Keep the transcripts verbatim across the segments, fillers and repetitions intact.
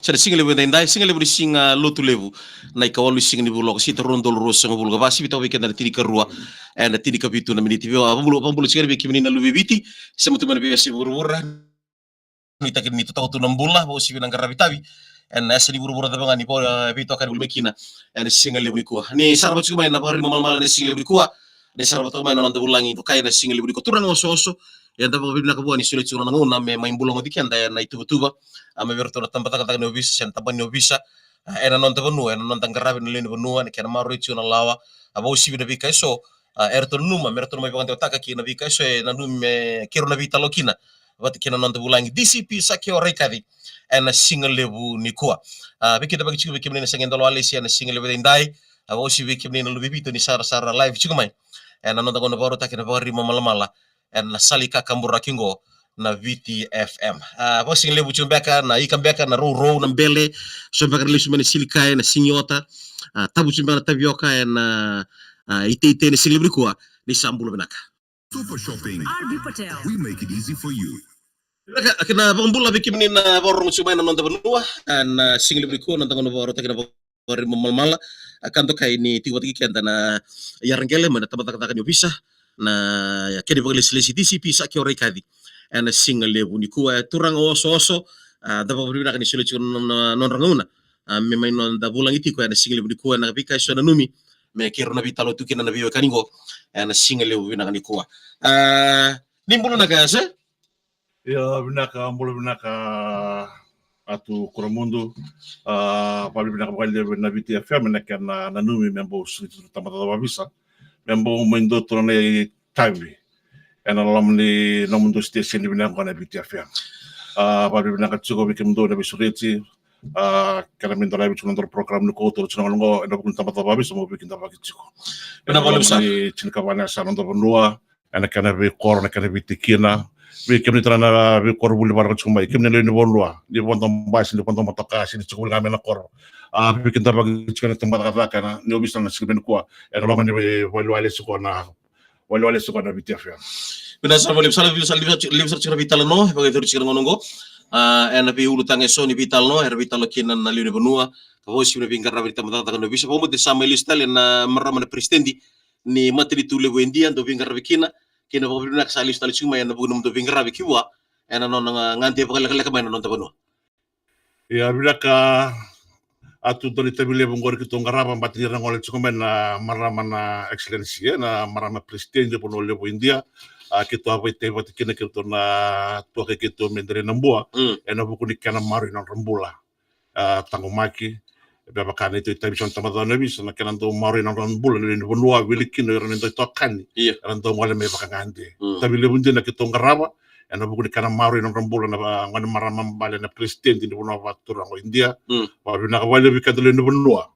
Sa na siga levu edaidai, siga levu ni siga Lotulevu. Na ikawalu ni siga ni vula o Okosita, rua na udolu ruasagavulu ka va, sivitaka vei keda na tinikarua ena tinikavitu na miniti. Via vakabula, vakabula tiko yani vei kemuni na luve i Viti, sema tu mai na veiyasai vuravura. Nuitaki ni totoka tu na bula, vakauasivi na qaravi tavi ena yasa ni vuravura cava ga ni vo, e, veitokani voli mai kina ena siga levu nikua. Ni sarava tiko mai na vakarima malamala ena siga levu nikua. Ni sarava tiko mai na noda vulagi dokai ena siga levu nikua. Turaga osooso, eda vakavinavinaka vua ni solia tiko na nona gauna me mai bulagoci keda ena ituvatuva, a, mai vei iratou na tabacakacaka ni ovisa se na tabana ni ovisa, a, ena noda vanua, ena noda qaravi na lewe ni vanua, na kena maroroi tiko na lawa, a, vakauasivi na veika eso, a, eratou nanuma me ratou na mai vakadewataka kei na veika eso e nanumi me keirau na veitalanoa kina vata kei na noda vulagi D C P Sakeo Raikaci ena siga levu nikua. A, veikidavaki tiko vei kemuni na Sagedalo Alesi ena siga levu edaidai, a, vakauasivi vei kemuni na luve i Viti ni sarasara live tiko mai ena noda gauna vakarautaki na vakarima malamala ena sala i kakaburaki oqo na Viti F M. A, vakasiga levu tiko beka na ika beka, na rourou, na bele, so beka na lesu mai na silikai, na sigiota, a, tavu tiko beka na tavioka ena, a, iteitei ena siga levu nikua. Ni sa bula vinaka. Super Shopping. R B Patel. We make it easy for you. Vinaka, kena vakabula vei kemuni na vakarorogo tiko mai na noda vanua ena siga levu nikua, na noda gauna vakarautaki na vakarima malamala. A, ka dokai ni tiko vata kei keda na iyaraqele mai na tabacakacaka ni ovisa, na kena vakalesilesi D C P Sakeo Raikaci ena siga levu nikua. E, turaga osooso, a, da vakavinavinaka ni solia tiko na, na, nodra gauna, a, me mai noda vulagi tiko ena siga levu nikua, ena veika eso e nanumi me keirau na veitalanoa tu kina na veiwekani oqo ena siga levu vinaka nikua. A, ni bula vinaka, se? Ia, vinaka, bula vinaka, Atu Kuramudu. A, vakavinavinaka vakalevu na Viti F M ena kena nanumi me bau sureti tu na tabacakacaka vavisa me bau mai dua tu na itavi ena loma ni nomudou station vinaka oqo na Viti F M. A, vakavinavinaka tiko vei kemudou na veisureti. A, kena mai dolavi tiko na nodaru program ni koutou tiko na gauna oqo ena vuku ni tabacakacaka vavisa mo veikidavaki tiko. Vinaka vakalevu sara. Ena loma ni tinikava na yasa na noda vanua, ena kena veikoro, na kena veitikina. Vei kemuni tale na veikoro vuli vata tiko mai, kemuni na lewe ni vanua, ni vodo basi, ni vodo motoka, se ni tiko voli ga mai na koro. A, veikidavaki tiko ena tabacakacaka ena, ni ovisa na siga nikua ena loma ni vei, veiwalewale tiko na, veiwalewale tiko na Viti F M. Vinaka sara vakalevu, sa levu, sa levu, sa levu sara tiko na veitalanoa e vakayacori tiko ena gauna oqo. A, ena veiulutaga eso ni veitalanoa era veitalanoa kina na lewe ni vanua, ka vakauasivi na veiqaravi ni tabacakacaka ni ovisa. Vakabauta ni sa mai lesu tale na marama na peresitedi ni matanitu levu e Idia, dau veiqaravi kina, kei na vakavinavinaka sa lesu tale tiko mai ena vuku ni nomudou veiqaravi ki vua ena nona ga, gade vakalekaleka mai na noda vanua. Ia, vinaka Atu. Dua na itavi levu oqori keitou qarava, baleta ni ra gole tiko mai na marama na Excellency, e, na marama peresitedi ni vanua levu o Idia. A, keitou a vakaitavi vata kina, keitou na tuaka keitou me dere na bua, mm, ena vuku ni kena maroroi na nodra bula. A, taqomaki, me vaka na itavi, itavi tiko na tabacakacaka ni ovisa, na kena dau maroroi na nodra bula na lewe ni vanua, wili kina o ira na dau itokani, io, era dau gole mai vakagade. Mm. Itavi levu dina keitou qarava ena vuku ni kena maroroi na nodra bula na va-, gone marama bale na peresitedi ni vanua vakaturaga o Idia. Mm. Vakavinavinaka vakalevu vei keda lewe ni vanua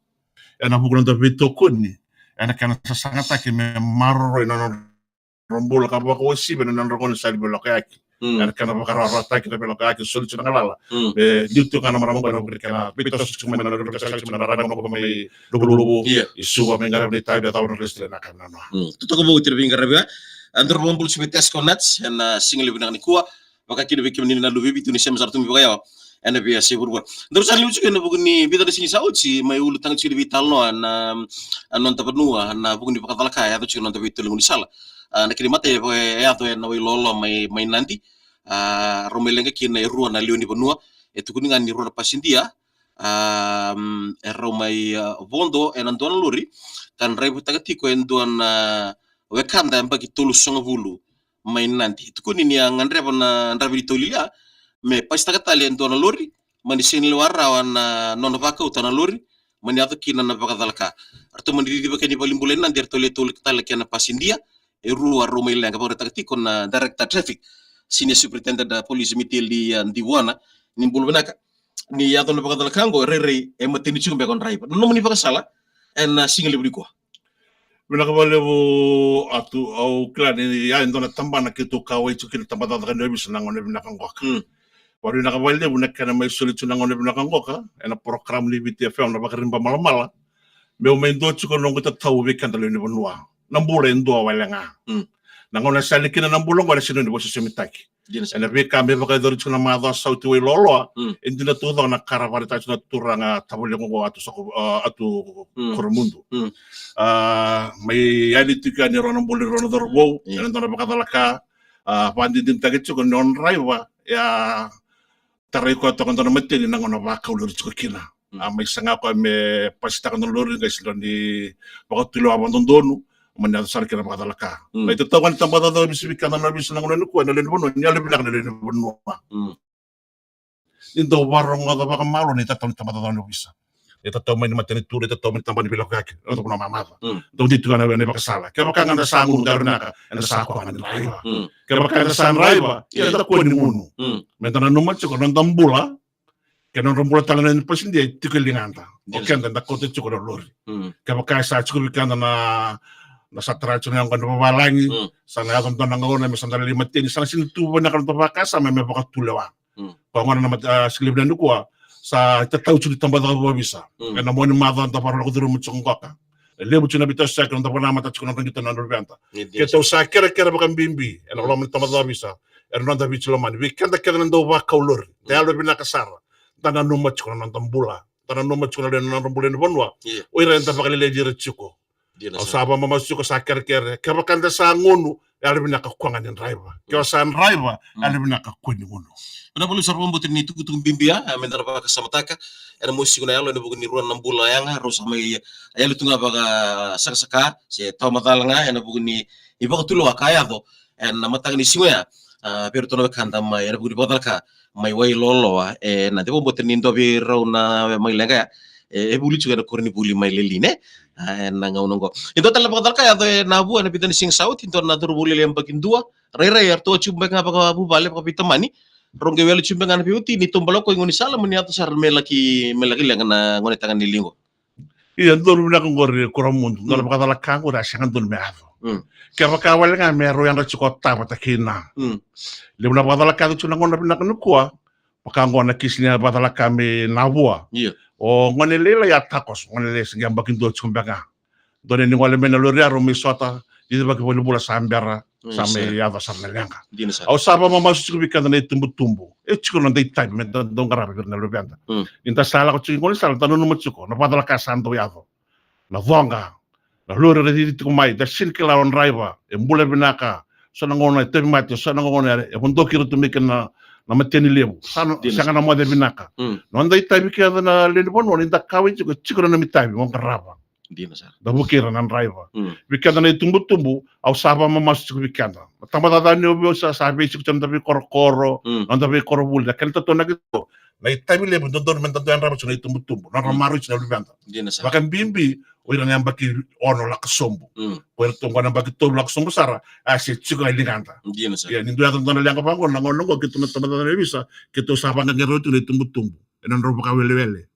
ena vuku ni noda veitokoni ena kena sasagataki me maroroi na nodra bula ka vakauasivi na nodra gauna sa ni veilakoyaki. Mm. Ena kena vakarawarawataki na veilakoyaki, soli tiko na galala. Mm. E, liu tiko ga na marama oqo ena vuku ni kena veitoso tiko mai na nodra veika, sa tiko mai na rara oqo mai Luvuluvu, io, i Suva, me qaravi na itavi, a cava na resi tale na ka nanoa. Mm. Totoka vou tiko na veiqaravi, e. A, daru vakabula tiko vei Tesco Nuts ena, a, siga levu vinaka nikua. Vaka kina vei kemuni na luve i Viti ni sema sara tu mai vakayawa ena veiyasai vuravura. Daru sa liu tiko ena vuku ni vica na siga sa oti, mai ulutaga tiko ni veitalanoa na, a, noda vanua, na vuku ni vakacalaka e yaco tiko na noda veitolegu ni sala. A, na kena imatai e va-, e yaco ena Wailolo mai, mai Nadi. A, rau mai leqa kina e rua na lewe ni vanua. E tukuni ga ni rua na pasidia, a, mm, e rau mai, a, vodo ena dua na lori ka draivataka tiko e dua na wekada yabaki tolusagavulu mai Nadi. E tukuni ni a gadreva na draiva ni taulili ya me pasitaka tale e dua na lori, mani sega ni lewa rawa na nona vakauta na lori, mani yaco kina na vakacalaka. Ratou mani cici vaka ni valenibula e Nadi, ratou lai taulaka tale kena pasidia e rua, rau mai leqa. Vakaraitaka tiko na Director Traffic, Senior Superintendent, a, Police Miteli, a, Divuana. Ni bula vinaka. Ni yaco na vakacalaka oqo, e rairai e mateni tiko beka o draiva. Na nomuni vakasala ena, a, siga levu nikua? Vinaka vakalevu Atu. Au kila ni ya e dua na tabana keitou kauwai tiko kina tabacakacaka ni ovisa na gauna vinaka qoka. Mm. Vakavinavinaka vakalevu na kena mai soli tiko na gauna vinaka qoka ena program ni Viti F M na Vakariba Malamala. Meu mai dua tiko noqu itatau vei keda lewe ni vanua. Na bula e dua wale ga. Mm. Na gauna sa yali kina na bula oqo ena sega ni vakasosomitaki. Ena veika me vakayacori tiko na macawa sa oti, Wailoloa, e dina taucoko na ka ra vakaraitaka tiko na turaga tavalequ qo, Atu Soko, a, Atu Koromudu. A, mai yali tiko yani e rua na bula ni rua na cauravou ena dua na vakacalaka. A, vakadinadinataki tiko ni o draiva e a tarai koya toka e dua na mateni na gauna vakauleri tiko kina. A, mai saga koya me pasitaka na lori, qai sega ni vakatulewa vakadodonu, mani yaco sara kina vakacalaka. Na itatau ga ni tabacakacaka ovisa vei keda na ovisa na gauna nikua ena lewe ni vanua, ni yalo vinaka na lewe ni vanua. Ni dau vakarogoca vakamalua na itatau ni tabacakacaka ni ovisa. Itatau mai ni matanitu, itatau mai ni tabana ni veilakoyaki, na vanua mamaca. Dau dei tu ga na ivakasala. Kevaka ga da sa gunu, da yalo vinaka, eda sa koya ga ni draiva. Kevaka eda sa draiva, ia eda kua ni gunu. Meda nanuma tiko na noda bula kei na nodra bula tale na yabaki dina e tiko e ligada. O keda eda kauta tiko na lori. Kevaka e sa tiko vei keda na, na sa tara tiko na yago ni vavalagi, sa na yaco dua na gauna me sa da lai mateni, sa na sega ni tu vinaka na noda vakasama me vakatulewa. Koya gona na mat-, a, siga levu nikua, sa itatau tiko ni tabacakacaka vakaovisa. Ena mua ni macawa da vakarau lako curuma tiko qoka. E levu tiko na veitosoyaki na noda vakanamata tiko na nodra qito na luveda. Keitou sa kerekere vakabibi ena loma ni tabacakacaka vakaovisa, ena noda Viti lomani. Vei keda kece na dau vakau lori, da yalo vinaka sara. Da nanuma tiko na noda bula. Da nanuma tiko na lewe ni nodra bula ni vanua. O ira eda vakalialiai ira tiko. Au sa vakamamasu tiko, sa kerekere. Kevaka da sa gunu, yalo vinaka koya ga ni draiva. Ke o sa draiva, yalo vinaka koya ni gunu. Vinaka vakalevu sara vakabauta ni tukutuku bibi ya, a, meda na vakasamataka. Ena mosi tiko na yalo ena vuku ni rua na bula yaga, rau sa mai yali tu ga vakasakasaka se tawa macala ga ena vuku ni ivakatulewa ka yaco ena mataka ni siga oya. A, vei iratou na wekada mai ena vuku ni vakacalaka mai Wailoloa, e, na, da vakabauta ni dua vei rau na mai leqa ya, e, e vuli tiko ena koronivuli mai Lelean, e. A, ena gauna oqo. E dua tale na vakacalaka yaco e Navua ena vica na siga sa oti, dua na cauravou lailai yabaki dua. Rairai eratou a tiko beka ga vakavuvale, vakaveitamani. Rau qai wele tiko beka ga na veiwatini, tobo lako i gaunisala, mani yaco sara me laki, me laki leqa na gonetagane ni liqo. Ia, dodonu vinaka oqori Koromudu, dua na vakacalaka oqori a sega dodonu me yaco. Kevaka wale ga me rau yadra tiko o Ta vata kei Na. Levu na vakacalaka yaco tiko na gauna vinaka nikua. Vaka oqo na kisi ni vakacalaka mai Navua. O gone lailai a takoso, gone lailai se qai yabaki dua tiko beka ga. Dua na ni gole mai na lori ya, rau mai sota, cicivaki valenibula sa bera, sa mai yaco sara na leqa. Au sa vakamamasu tiko vei keda na itubutubu. E tiko na noda itavi meda dau qarava vei ira na luveda. Ni da sa lako tiko i gaunisala, da nanuma tiko na vakacalaka sa dau yaco. Na coqa, na lori era cici tiko mai, da sega ni kila o draiva e bula vinaka. So na gauna e tauvimate, so na gauna e vodoki ira tu mai kina na, na mateni levu. Sa na, sega na moce vinaka. Noda itavi kece na lewe ni vanua, ni da kauwai tiko, tiko na noda itavi mo qarava. Da vukei ira na draiva. Vei keda na itubutubu, au sa vakamamasu tiko vei keda. Na tabacakacaka ni ovisa sa, sa veisiko tiko na noda veikorokoro, na noda veikorovuli, na kena tataunaki tiko. Na itavi levu dodonu meda dau yadrava tiko na itubutubu, na nodra maroroi tiko na luveda. Vakabibi o ira na yabaki ono lako sobu. Ko iratou qo na yabaki tolu lako sobu sara, a se tiko e ligada. Ia, ni dua yaco dua na leqa vaqo, na gauna oqo keitou na tabacakacaka ni ovisa, keitou sa vaqaqarauni tiko na itubutubu ena nodrau vakawelewele.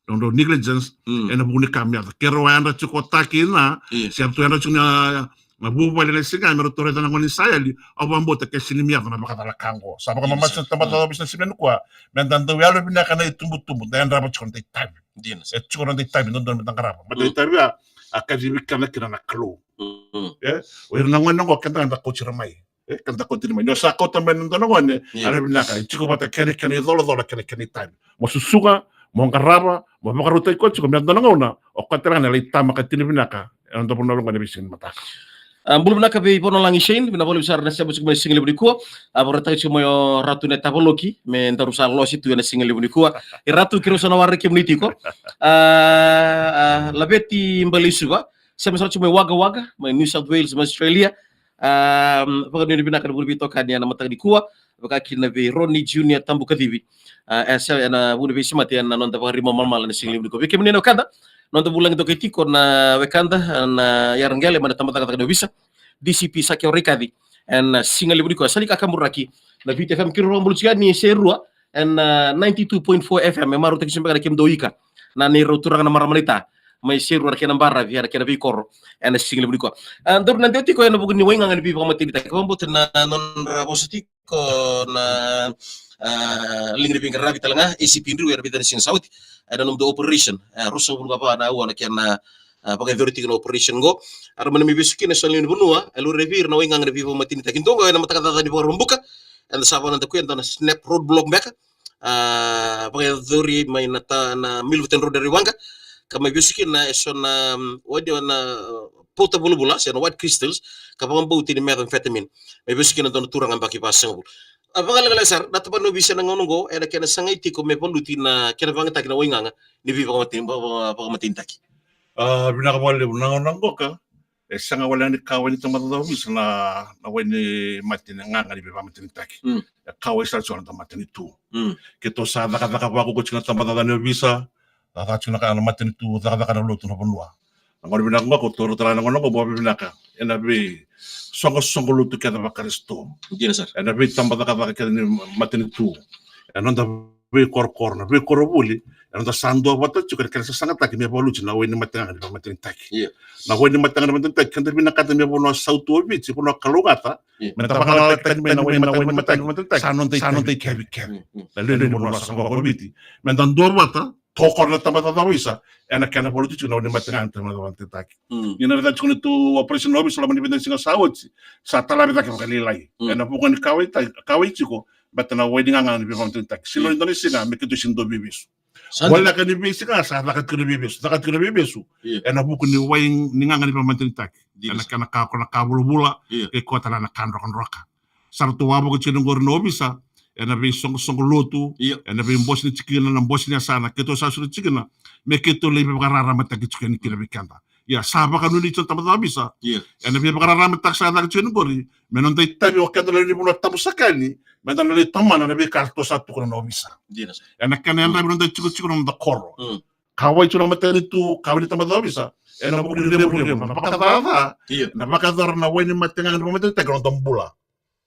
Nodrau negligence ena vuku ni ka me yaco. Ke rau a yadra tiko o Ta kei Na, se ratou yadra tiko na, na vuvale ena siga me ratou raica na gone ni sa yali, au vakabauta ke sega ni me yaco na vakacalaka oqo. Sa vakamamasu na tabacakacaka ovisa ena siga nikua, meda dau yalo vinaka na itubutubu, da yadrava tiko na noda itavi. E tiko na noda itavi dodonu meda qarava. Meda itavi ya, a kacivi keda kina na Kalou. E, o ira na gone oqo keda ga da kauti ira mai. E, keda kauti ira mai. Ni o sa kauta mai na dua na gone, yalo vinaka, e tiko vata kei na kena icolacola, kei na kena itavi. Mo susuga, mo qarava, mo vakarautaki koya tiko, me dua na gauna o koya tale ga na lai tamaka tini vinaka ena dua na vanua oqo ena veisiga ni mataka. A, bula vinaka vei Vanolagi Shane, vinaka vakalevu sara na sema tiko mai na siga levu nikua. A, vakaraitaka tiko mai o Ratu na tavaloki me daru sa lose tu ena siga levu nikua. E Ratu, keirau sa na waraki kemuni tiko. A, a, Laveti Baleisuva, sema sara tiko mai Wagga Wagga, mai New South Wales, mai Australia. A, vakanuinui vinaka ena vuku ni veitokani ena mataka nikua, vaka kina vei Ronnie Junior Tabukacivi. A, e sa ena vuku ni veisemati ena noda vakarima malamala ena siga levu nikua. Vei kemuni na wekada, noda vulagi dokai tiko na wekada na yaraqele mai na tabacakacaka ni ovisa, D C P Saki Orekaci, ena siga levu nikua. Sa ni kakaburaki na Viti F M, keirau vakabula tiko yani e Serua, ena, a, ninety-two point four F M, e marautaki tiko beka na kemudou ika na neirau turaga na marama naita mai Serua, na kena baravi, na kena veikoro, ena siga levu nikua. A, daru na dewa tiko ena vuku ni waigaga ni veivakamatenitaki, vakabauta na nodra vosa tiko na, a, liga ni veiqaravi tale ga, A C P Driu, ena vica na siga sa oti, ena nomudou operation, e, ruasagavulu ka va na aua na kena, a, vakayacori tiko na operation qo. Era mani mai vesu kina eso na lewe ni vanua, e laurai vei ira na waigaga ni veivakamatenitaki. Dou qo ena mataka caca ni Vakaraubuka, eda sa vakanadakuya e dua na snap roadblock beka, a, vakayacori mai na ta, na Milvitani Road e Raiwaqa, ka mai vesu kina e so na, mm, wai ni, na, uh, pouta vulavula, se na white crystals, ka vakabauti ni methamphetamine. Mai vesu kina e dua na turaga yabaki vasagavulu. A, vakalekaleka sara, na tabana ni ovisa ena gauna oqo, ena kena sagai tiko me valuti na kena vakayagataki na waigaga ni veivakamateni-, vaka-, vaka-, vakamatenitaki. A, vinaka vakalevu. Na gauna oqo ka, e sega wale ni kauwai ni tabana ni ovisa na, na wai ni mate ni gaga ni veivakamatenitaki. Mm. E kauwai sara tiko na matanitu. Mm. Keitou sa cakacaka vakaukaua tiko na tabana ni ovisa, cakacaka tiko na ka na matanitu, cakacaka na lotu na vanua. Na gauna vinaka oqo, keitou raica tale na gauna oqo, bau veivinaka ena veisoqosoqo lotu kece vaKarisito. Dina sara. Ena veitabacakacaka kece ni matanitu. Ena noda veikorokoro, na veikoronivuli, ena noda sa duavata tiko ena kena sasagataki me valuti na wai ni mate gaga ni veivakamatenitaki. Io. Na wai ni mate gaga ni veivakamatenitaki, keda vinakata me vanua sautu o Viti, vanua kalougata, io, meda vakalalataki tani mai na wai ni mate gaga ni veivakamatenitaki, sa noda itavi kece. Mm, mm. Na lewe ni vanua sa qo o Viti, meda duavata, tokona na tabana ni ovisa ena kena valuti tiko na wai ni mate gaga ni veivakamatenitaki. Mm. Ni na raica tiko ni tu operation ovisa loma ni vitu na siga sa oti, sa talavi cake vakalailai. Mm. Ena vuku ni kauwai ta-, kauwai tiko, baleta na wai ni gaga ni veivakamatenitaki. Sega ni dua na siga me keitou sega ni dau veivesu. Sa dina. Voleka ni veisiga sa caka tiko na veivesu, caka tiko na veivesu. Io. Ena vuku ni wai ni gaga ni veivakamatenitaki. Dina sara. Ena kena ka, ko na ka vulavula, io, kei koya tale na ka drokadroka. Sa ratou wavoki tiko qori na ovisa ena veisoqosoqo lotu, io, ena veibose ni tikina, na bose ni yasana, keitou sa sureti tiko kina me keitou lai veivakararamataki tiko yani kina vei keda. Ia, sa vakanuinui tiko na tabana ni ovisa, io, ena veivakararamataki sa caka tiko yani qori, me noda itavi o keda na lewe ni vanua tabu saka yani, meda na lai tomana na veika ratou sa tukuna na ovisa. Dina sara. Ena kena yadravi noda itikotiko, na noda koro. Mm. Kauwai tiko na matanitu, kauwai ni tabana ni ovisa ena vuku ni revurevu, na vakacaca, io, na vakayacora na wai ni mate gaga ni veivakamatenitaki ena noda bula.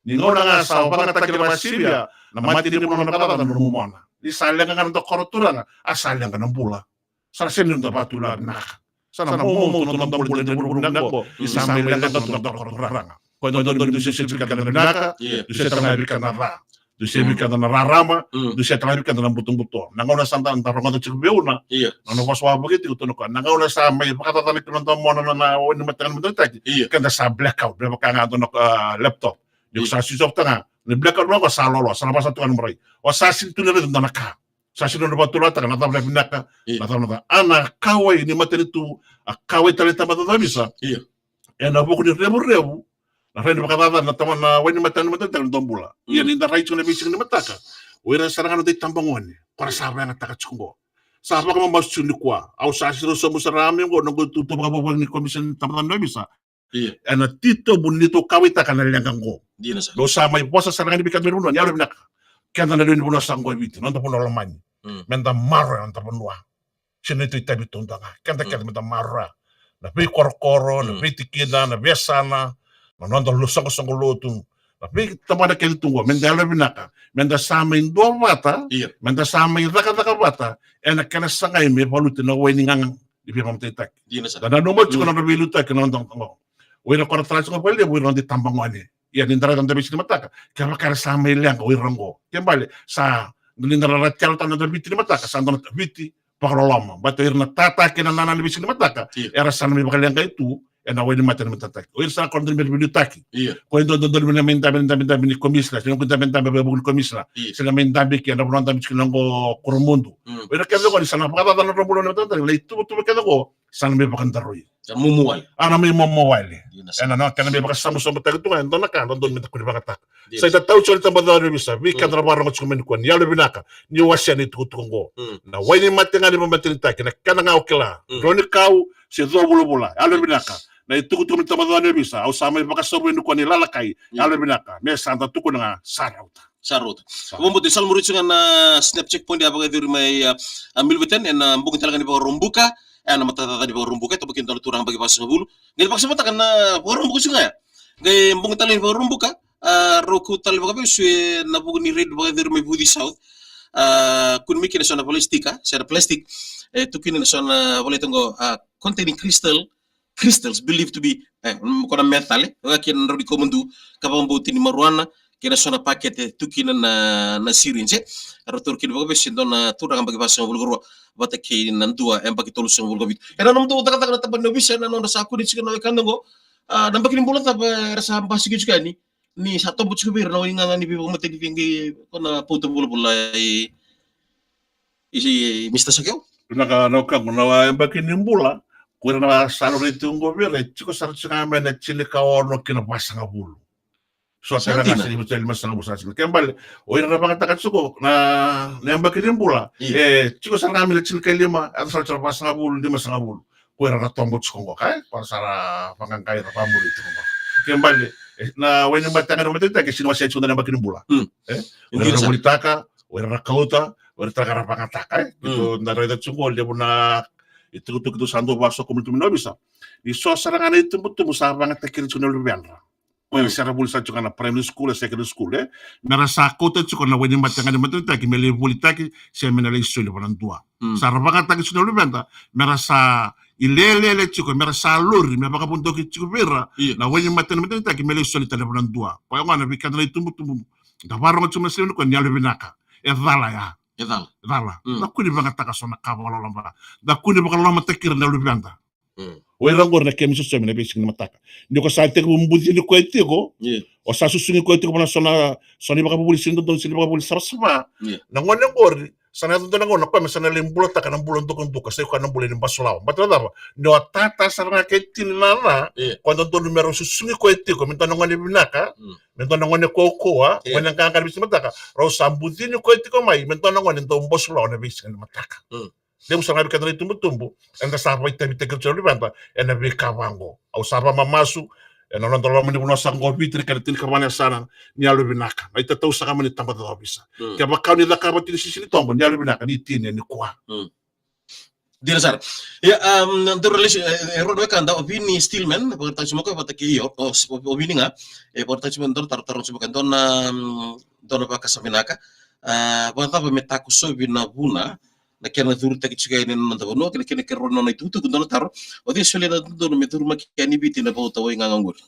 Ni gauna ga sa vakayagataki na vakasivia, na mate ni vanua, na vakacaca na nomu mona. Ni sa leqa ga na noda koro, turaga, a sa leqa na bula. Sa sega ni noda vakatulewa vinaka. Sa na moumou tu na noda bula ena vuravura vinaka oqo, ni sa mai leqa tu na noda koro, turaga. Ko e dodonu me dusia vei keda na vinaka, io, dusia tale ga vei keda na ca. Dusia vei keda na rarama, mm, dusia tale ga vei keda na butobuto. Na gauna sa da, da rogoca tiko vei au na, io, na nona vosa wavoki tiko, tukuna o koya, na gauna sa mai vakacacana kina na noda mona na, na wai ni mate gaga ni veivakamatenitaki, io, keda sa blackout, me vaka ga e dua na, a, laptop. Ni, io, sa switch off taka ga. Ni blackout mai o koya, sa loaloa, sa na vaka sa tukuna mai, o sa sega ni tukuna e dua na ka. Sa sega ni vakatulewa taka na cava na vinaka, io, na cava na ca. A, na kauwai ni matanitu, a kauwai tale ni tabana ni ovisa, io, ena vuku ni revurevu, na rai ni vakacaca na tabana, na wai ni mate gaga ni veivakamatenitaki ena noda bula. Mm. Ia, ni da rai tiko ena veisiga ni mataka, o ira sara ga na noda itabagone, ko ra sa vakayagataka tiko qo. Sa vakamamasu tiko nikua. Au sa siro sobu sara mai qo, noqu itutu vakavuvale ni komisina ni tabana ni ovisa. Io. Ena titobu ni neitou kauwaitaka na leqa qo. Dina sara. Dou sa mai vosa sara ga yani vei keda na lewe ni vanua, ni yalo vinaka. Keda na lewe ni vanua sa qo e Viti, noda vanua lomani. Mm. Meda maroroya na noda vanua. Sega ni neitou itavi taudua ga. Keda, mm, keda meda maroroya na veikorokoro, na, mm, veitikina, na veiyasana, na noda lo-, soqosoqo lotu, na veitabana kece tu qo, meda yalo vinaka, meda sa mai duavata, io, meda sa mai cakacaka vata ena kena sagai me valuti na wai ni gaga ni veivakamatenitaki. Dina sara. Da nanuma tiko, mm, na nodra veiliutaki na noda qo. O ira ko ra tara tiko vakalevu, o ira na noda itabagone. Ia, ni da raica na noda veisiga ni mataka, kevaka era sa mai leqa o ira qo, ke bale sa, ni da raica na noda Viti ni mataka, sa dua na Viti vakaloloma. Baleta o ira na tata kei na nana ni veisiga ni mataka, io, era sa na mai vakaleqai tu ena wai ni mate ni veivakamatenitaki. O ira sa na kena dodonu me ra veiliutaki. Io. Ko e dua na dodonu me na mai dabe, na dabedabe ni komisina, se na noqu dabedabe vakavuku ni komisina, io, se na mai dabe ki na vanua dabe tiko kina qo Koromudu. Mm. O ira kece qo ni sa na vakacaca na nodra bula na veivakamatenitaki, na ituvatuva kece qo sa na mai vakadaroi. Sa mumu wale. A, na mai mumu wale. Dina sara. Ena, na kena mai vakasabusabu taki tu ga e dua na ka, dodonu meda kua ni vakayagataka. Dina. Sa ita tau tiko na tabana ni ovisa, vei keda, mm, na vakarorogo tiko mai nikua, ni yalo vinaka, ni wasea na itukutuku qo. Mm. Na wai ni mate gaga ni veivakamatenitaki, na kena ga au kila. Mm. Drau ni kau, se co vulavula, yalo, yes, vinaka. Na itukutuku ni tabana ni ovisa, au sa mai vakasauri nikua ni lalakai, yes, yalo vinaka. Me sa da tukuna ga, sa rauta. Sa rauta. Sa rauta. Vakabauta ni sa lai muri tiko ga na snap checkpoint a vakayacori mai, a, a Milverton, ena bogi tale ga ni Vakaraubuka, ena mataka ni Vakaraubuka, e tabaki e dua na turaga yabaki vasagavulu. Qai vakasamataka na Vakaraubuka tiko ga ya. Qai bogi tale ni Vakaraubuka, a, rau kau tale vakavesu ena vuku ni raid vakayacori mai Viti South. A, kune mai kina eso na valenilotu, se na plastic. E, tu kina eso na valenilotu qo, a, containing crystal, crystals believed to be, e, ko na meth tale, oya kei na drau ni kaumadu, ka vakabauti ni marijuana, kei na so na pakete tu kina na, na syringe. Rau taura kina vakavesu e dua na turaga yabaki vasagavulu ka rua vata kei na dua yabaki tolusagavulu ka vitu. Ena nomudou cakacaka na tabana ni ovisa, ena nodra sa kune tiko na wekada qo, a, na yabaki ni bula cava era sa basika tiko yani? ni sa tobo tiko vei ira na waigaga ni veivakamateni vei qai ko na pauta vulavula i, i, i Mister Sakeo. Na ka, na ka, na yabaki ni bula, ko ira na sa laurai tiko qo vei ira, e tiko sara tiko ga mai na tinikaono ki na vasagavulu. So tera ga sa ni vuta lima sagavulu sa tiko. Ke bale, o ira na vagataka tiko na, na yabaki ni bula. Io. E, tiko sara ga mai na tinikalima, e sara tiko vasagavulu, lima sagavulu. Ko ira na tobo tiko qo, ka, e? Ko ira sa ra vaqaqai, ra vamuri tiko qo. Ke bale, e, na wainimate ga ni vakamateni taki, e sega ni wasea tiko na yabaki ni bula. Mm. E? O ira na volitaka, o ira na kauta, o ira tale ga ra vagataka, e? Mm. Keitou na raica tiko qo, levu na itukutuku keitou sa dau vakasokomuni tu mai na ovisa. Ni so sara ga na itubutubu sa vagataki ira tiko na luvedra. Ko ira sa ra vuli sa tiko ga na primary school, secondary school, e? Me ra sa kauta tiko na wainimate ga ni matanitu me lai volitaki, se me na lai soli vanadua. Mm. Sa ra vagataki tiko na luvedra, me ra sa ileleele tiko, me ra sa lori, me vakavodoki tiko vei ira, io, na wainimate ni matanitu me lai soli tale vanadua. Koya gona vei keda na itubutubu. Da varogo tiko mai na siga nikua ni yalovinaka. E cala ya. E cala. E cala. Mm. Da kua ni vagataka so na ka vakaloloma. Da kua ni vakalolomataki ira na luvedra. Mm. O ira qori na kemuni sosomi na veisiga ni mataka. Ni ko sa tekivu bucini koya tiko, io, o sa susugi koya tiko vua na so na, so na ivakavuvuli sega ni dodonu, sega ni ivakavuvuli savasava. Io. Na gone qori, sa na yaco dua na gauna koya me sa na lai bulataka na bula dukaduka, sa i koya na bula ni basulawa. Baleta na cava? Ni o tata sara ga ke tini na na, io, koya dodonu me rau susugi koya tiko me dua na gone vinaka, mm, me dua na gone kaukaua, io, gone qaqa na veisiga ni mataka. Rau sa bucini koya tiko mai me dua na gone dau basulawa na veisiga ni mataka. Mm. Levu sara ga vei keda na itubutubu, eda sa vakaitavitaki ira tiko na luveda ena veika vaqo. Au sa vakamamasu ena noda loma ni vanua sa qo o Viti, na kena tinikava na yasana, ni yalovinaka. Na itatau saka mai ni tabacakacaka ovisa. Mm. Kevaka o ni cakava tiko ni sisi ni tobo, ni yalovinaka, ni tini nikua. Mm. Dina sara. Ia, um, dau ra lesu, e, e, rua na wekada, o Vini Steelman, vakaraitaka tiko mai o koya vata kei, io, o, o, o Vini ga, e, vakaraitaka tiko mai, dau ra taro, taro tiko mai o koya, dua na, um, dua na vakasama vinaka. A, vakacava me takosovi na vuna na kena curitaki tiko yani na noda vanua, kei na, kei na, kei na rua na nona itukutuku, dua na taro. O cei e solia na dodonu me curumaki yani i Viti na vauta waigaga qori?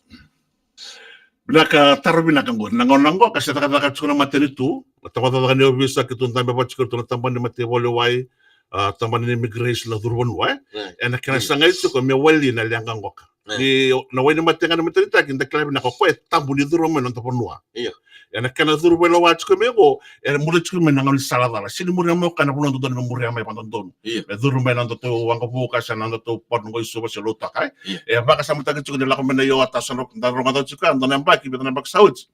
Vinaka, taro vinaka qori. Na gauna qo ka se cakacaka tiko na matanitu, na tabacakacaka ni ovisa, keitou dabe vata tiko keitou na tabana ni mataivakalewai, a, tabana ni immigration, na curu vanua, e? E. Ena kena, mm, sagai tiko me wali na leqa qoka. E. Ni na wainimate ga ni matanitu, da kila vinaka o koya e tabu ni curu mai na noda vanua. Io. Ena kena curu mai lewa tiko mai qo, e muria tiko mai na gaunisala cala. Sega ni muria mai o koya na vanua dodonu me muria mai vakadodonu. Io. Me curu mai na nodatou waqavuka se na nodatou port qo i Suva se Lautoka, e? Io. E vakasamataki tiko ni lako mai na iota, so na, da rogoca tiko ya, dua na yabaki, vica na yabaki sa oti.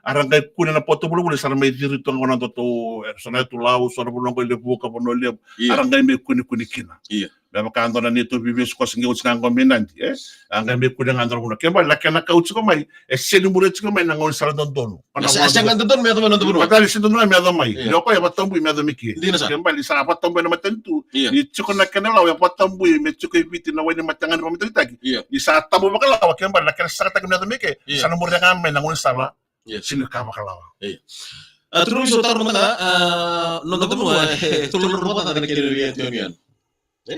Era qai kune na port vulavula, sa ra mai ciri tu ga na nodatou, e, so na yatu Lau, so na vanua qo i Levuka, Vanua Levu. Io. Era qai mai kunekune kina. Io. Me vaka dua na neitou veivesu koya sa qai oti ga qo mai Nadi, e? A qai mai kune ga dua na vanua. Kena ibalebale na kena kau tiko mai, e sega ni muria tiko mai na gaunisala dodonu. Na sa, sa qai dodonu me yaco mai na noda vanua. Matani sega ni dodonu me yaco mai. Io. Ni o koya e vakatabui me yaco mai ke. Dina sara. Kena ibalebale ni sa vakatabui na matanitu. Io. Ni tiko na kena lawa e vakatabui me tiko e Viti na wainimate ga ni vakamatenitaki. Io. Ni sa tabu vakalawa, kena ibalebale na kena sagataki me yaco mai ke. Io. Sa na muria ga mai na gaunisala. Io. Sega ni ka vakalawa. Io. A, turaga, so taro mada ga, a, noda vanua, e, tolu na drau vakacaca na kena veiyanuyanu. E?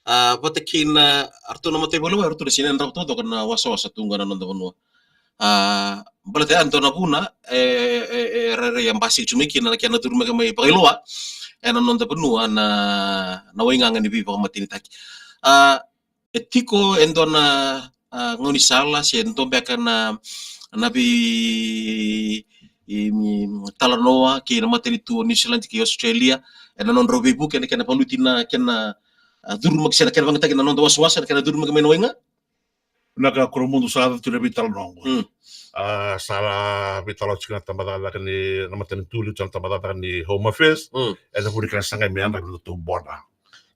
A, vata kei na, a, ratou na mataivakalewai, ratou na sega ni yadrava taucoko na wasawasa tu ga na noda vanua. A, baleta ya e dua na vuna, e, e, e, rairai a basika tu mai kina na kena curu mai, mai vakailoa ena noda vanua na, na waigaga ni veivakamatenitaki. A, e tiko e dua na, a, gaunisala se dua beka na, na vei, i, i, talanoa kei na matanitu o New Zealand kei Australia ena nodrau veivuke ena kena valuti na kena, a, curumaki se na kena vagataki na noda wasawasa, na kena curumaki mai na waiga? Na ka kuramudu sa yaco tu na veitalanoa qo. Mm. A, sa veitalanoa tiko na tabacakacaka ni, na matanitu, liu tiko na tabacakacaka ni Home Affairs. Mm. Ena vuku ni kena sagai me yadravi na nodatou border.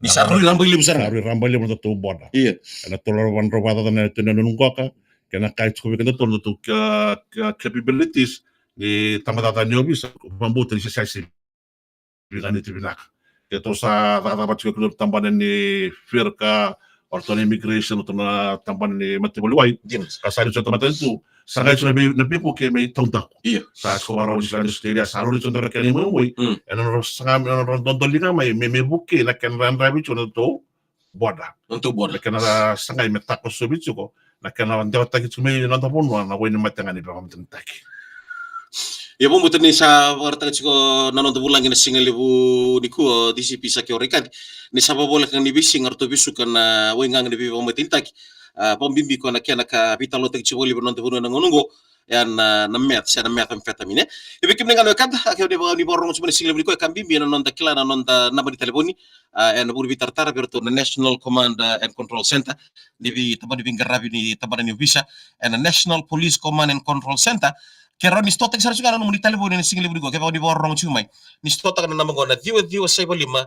Ni sa rui rabailevu sara ga. Rui rabailevu na nodatou border. Io. Ena tolu na drau vakacaca na itavi ni yanuyanu qoka, kena kaya tiko vei kedatou na nodatou ca-, ca-, capabilities ni tabacakacaka ni ovisa, vakabauta ni se sa sega ni veiganiti vinaka. Keitou sa cakacaka vata tiko kei na tabana ni FIRCA, o ratou na immigration, o ratou na tabana ni mataivakalewai. Dina. Ka sa liu tiko na matanitu, sa qai tiko na vei-, na veivuke me taudaku. Io. Sa tiko vakarau New Zealand, Australia, sa rui tiko na kena imoimoi. Mm. Ena nodra saga, ena nodra dodoliga mai, me, me vukei na kena yadravi tiko na nodatou border. Nodatou border. Na kena sagai me takosovi tiko na kena dewataki tiko mai na noda vanua na wainimate ga ni veivakamatenitaki. Ia, vakabauta ni sa vakaraitaka tiko na noda vulagi na siga levu nikua o DCP Saki Orikati ni sa vavoleka ni veisiga ratou vesuka na waigaga ni veivakamatenitaki. A, vakabibi ko na kena ka veitalanoataki tiko vakalevu na noda vanua na gauna oqo. Ena, na meth, se na methamphetamine. E vei kemuni ga na wekada, a, ke o ni vaka, ni vakarorogo tiko mai na sigalevu nikua, e ka bibi na noda kila na noda naba ni talevoni, a, ena vuku ni veitaratara vei iratou na National Command, a, and Control Center, ni veitabana ni veiqaravi ni tabana ni ovisa, ena National Police Command and Control Center. Ke rawa ni sotaki sara tiko ga na nomuni talevoni ena sigalevu nikua, kevaka o ni vakarorogo tiko mai. Ni sotaka na naba qo na ciwa ciwa saiva lima,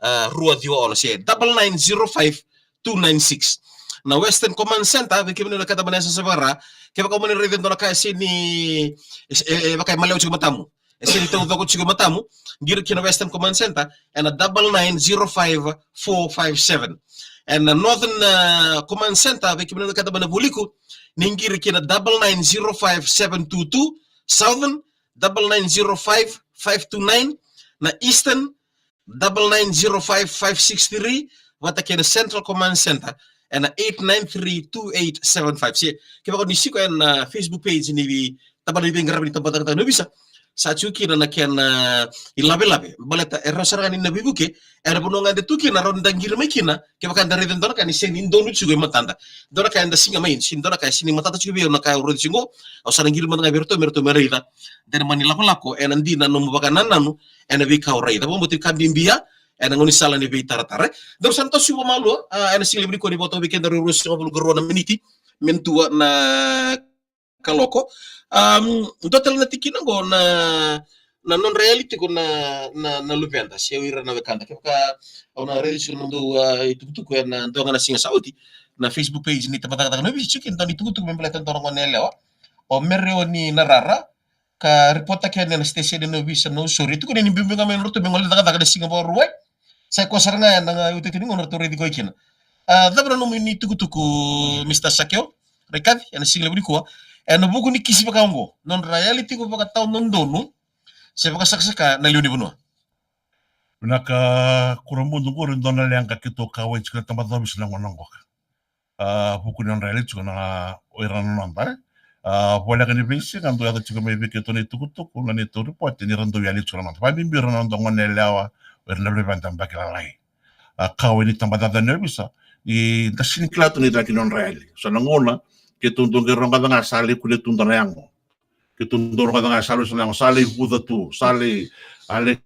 a, rua ciwa ono, se double nine zero five two nine six. Na Western Command Center, vei kemuni na wekada mai na yasayasa vaka-Ra, kevaka o mani raica e dua na ka e sega ni, e, e, e vaka e malewa tiko e matamu, e sega ni taucoko tiko e matamu, qiri ki na Western Command Center ena double nine zero five four five seven. Ena Northern, a, Command Center, vei kemuni na wekada mai na vualiku, ni qiri ki na double nine zero five seven two two. Southern, double nine zero five five two nine. Na Eastern, double nine zero five five six three, vata kei na Central Command Center ena eight nine three two eight seven five. Se kevaka o ni siko ena, a, Facebook page ni veitabana ni veiqaravi ni tabacakacaka ni ovisa, sa tiko kina na kena, a, ilavelave baleta e rawa sara ga ni na veivuke ena vanua ga eda tu kina, rawa ni da qiri mai kina kevaka eda raica e dua na ka ni sega ni donu tiko e matada. Dua na ka eda siga mai, se dua na ka e sega ni matata tiko vei au na ka au raica tiko qo, au sa na qiri mada ga vei iratou me ratou me raica. De na mani lakolako ena dina, nomu vakanananu ena veika o raica. Vakabauti ka bibi ya ena gaunisala ni veitaratara. Daru sa na toso vakamalua, a, ena sigalevu nikua, ni vakatau vei keda ruasagavulu ka rua na miniti me dua na kaloko. Am, dua tale na tikina qo na, na nodra yali tiko na, na, na luveda se o ira na wekada. Kevaka au na raica tiko na nomudou, a, itukutuku ena dua ga na siga sa oti, na Facebook page ni tabacakacaka ni ovisa, tiko kina e dua na itukutuku me baleta e dua na gone yalewa o Mereoni Narara, ka ripotaki yani ena siteseni ni ovisa Nausori. E tukuni ni biubiu ga mai na nodratou me gole cakacaka ena siga Vakarauwai. Sa i koya sara ga ena iuteute ni gauna ratou raici koya kina. A, cava na nomuni itukutuku, Mister Sakeo Rekaci, ena sigalevu nikua, ena vuku ni kisi vaka oqo, nodra yali tiko vakatawadodonu se vakasakasaka na lewe ni vanua? Vinaka, Kurabudu, qori e dua na leqa keitou kauwai tiko na tabacakacaka ni ovisa na gauna qoka. A, vuku ni nodra yali tiko na, o ira na noda, e? A, voleka ni veisiga dau yaco tiko mai vei keitou na itukutuku, na neitou ripote ni ra dau yali tiko na noda. Vakabibi ira na noda gone yalewa, o ira na luveda yabaki lalai. A, kauwai ni tabacakacaka ni ovisa, ni da sega ni kila tu na icagi ni nodra yali. So na gauna keitou dau qai rogoca ga sa lai kunea tu e dua na yago. Keitou dau rogoca ga sa lai, so na yago sa lai vuca tu, sa lai, a lai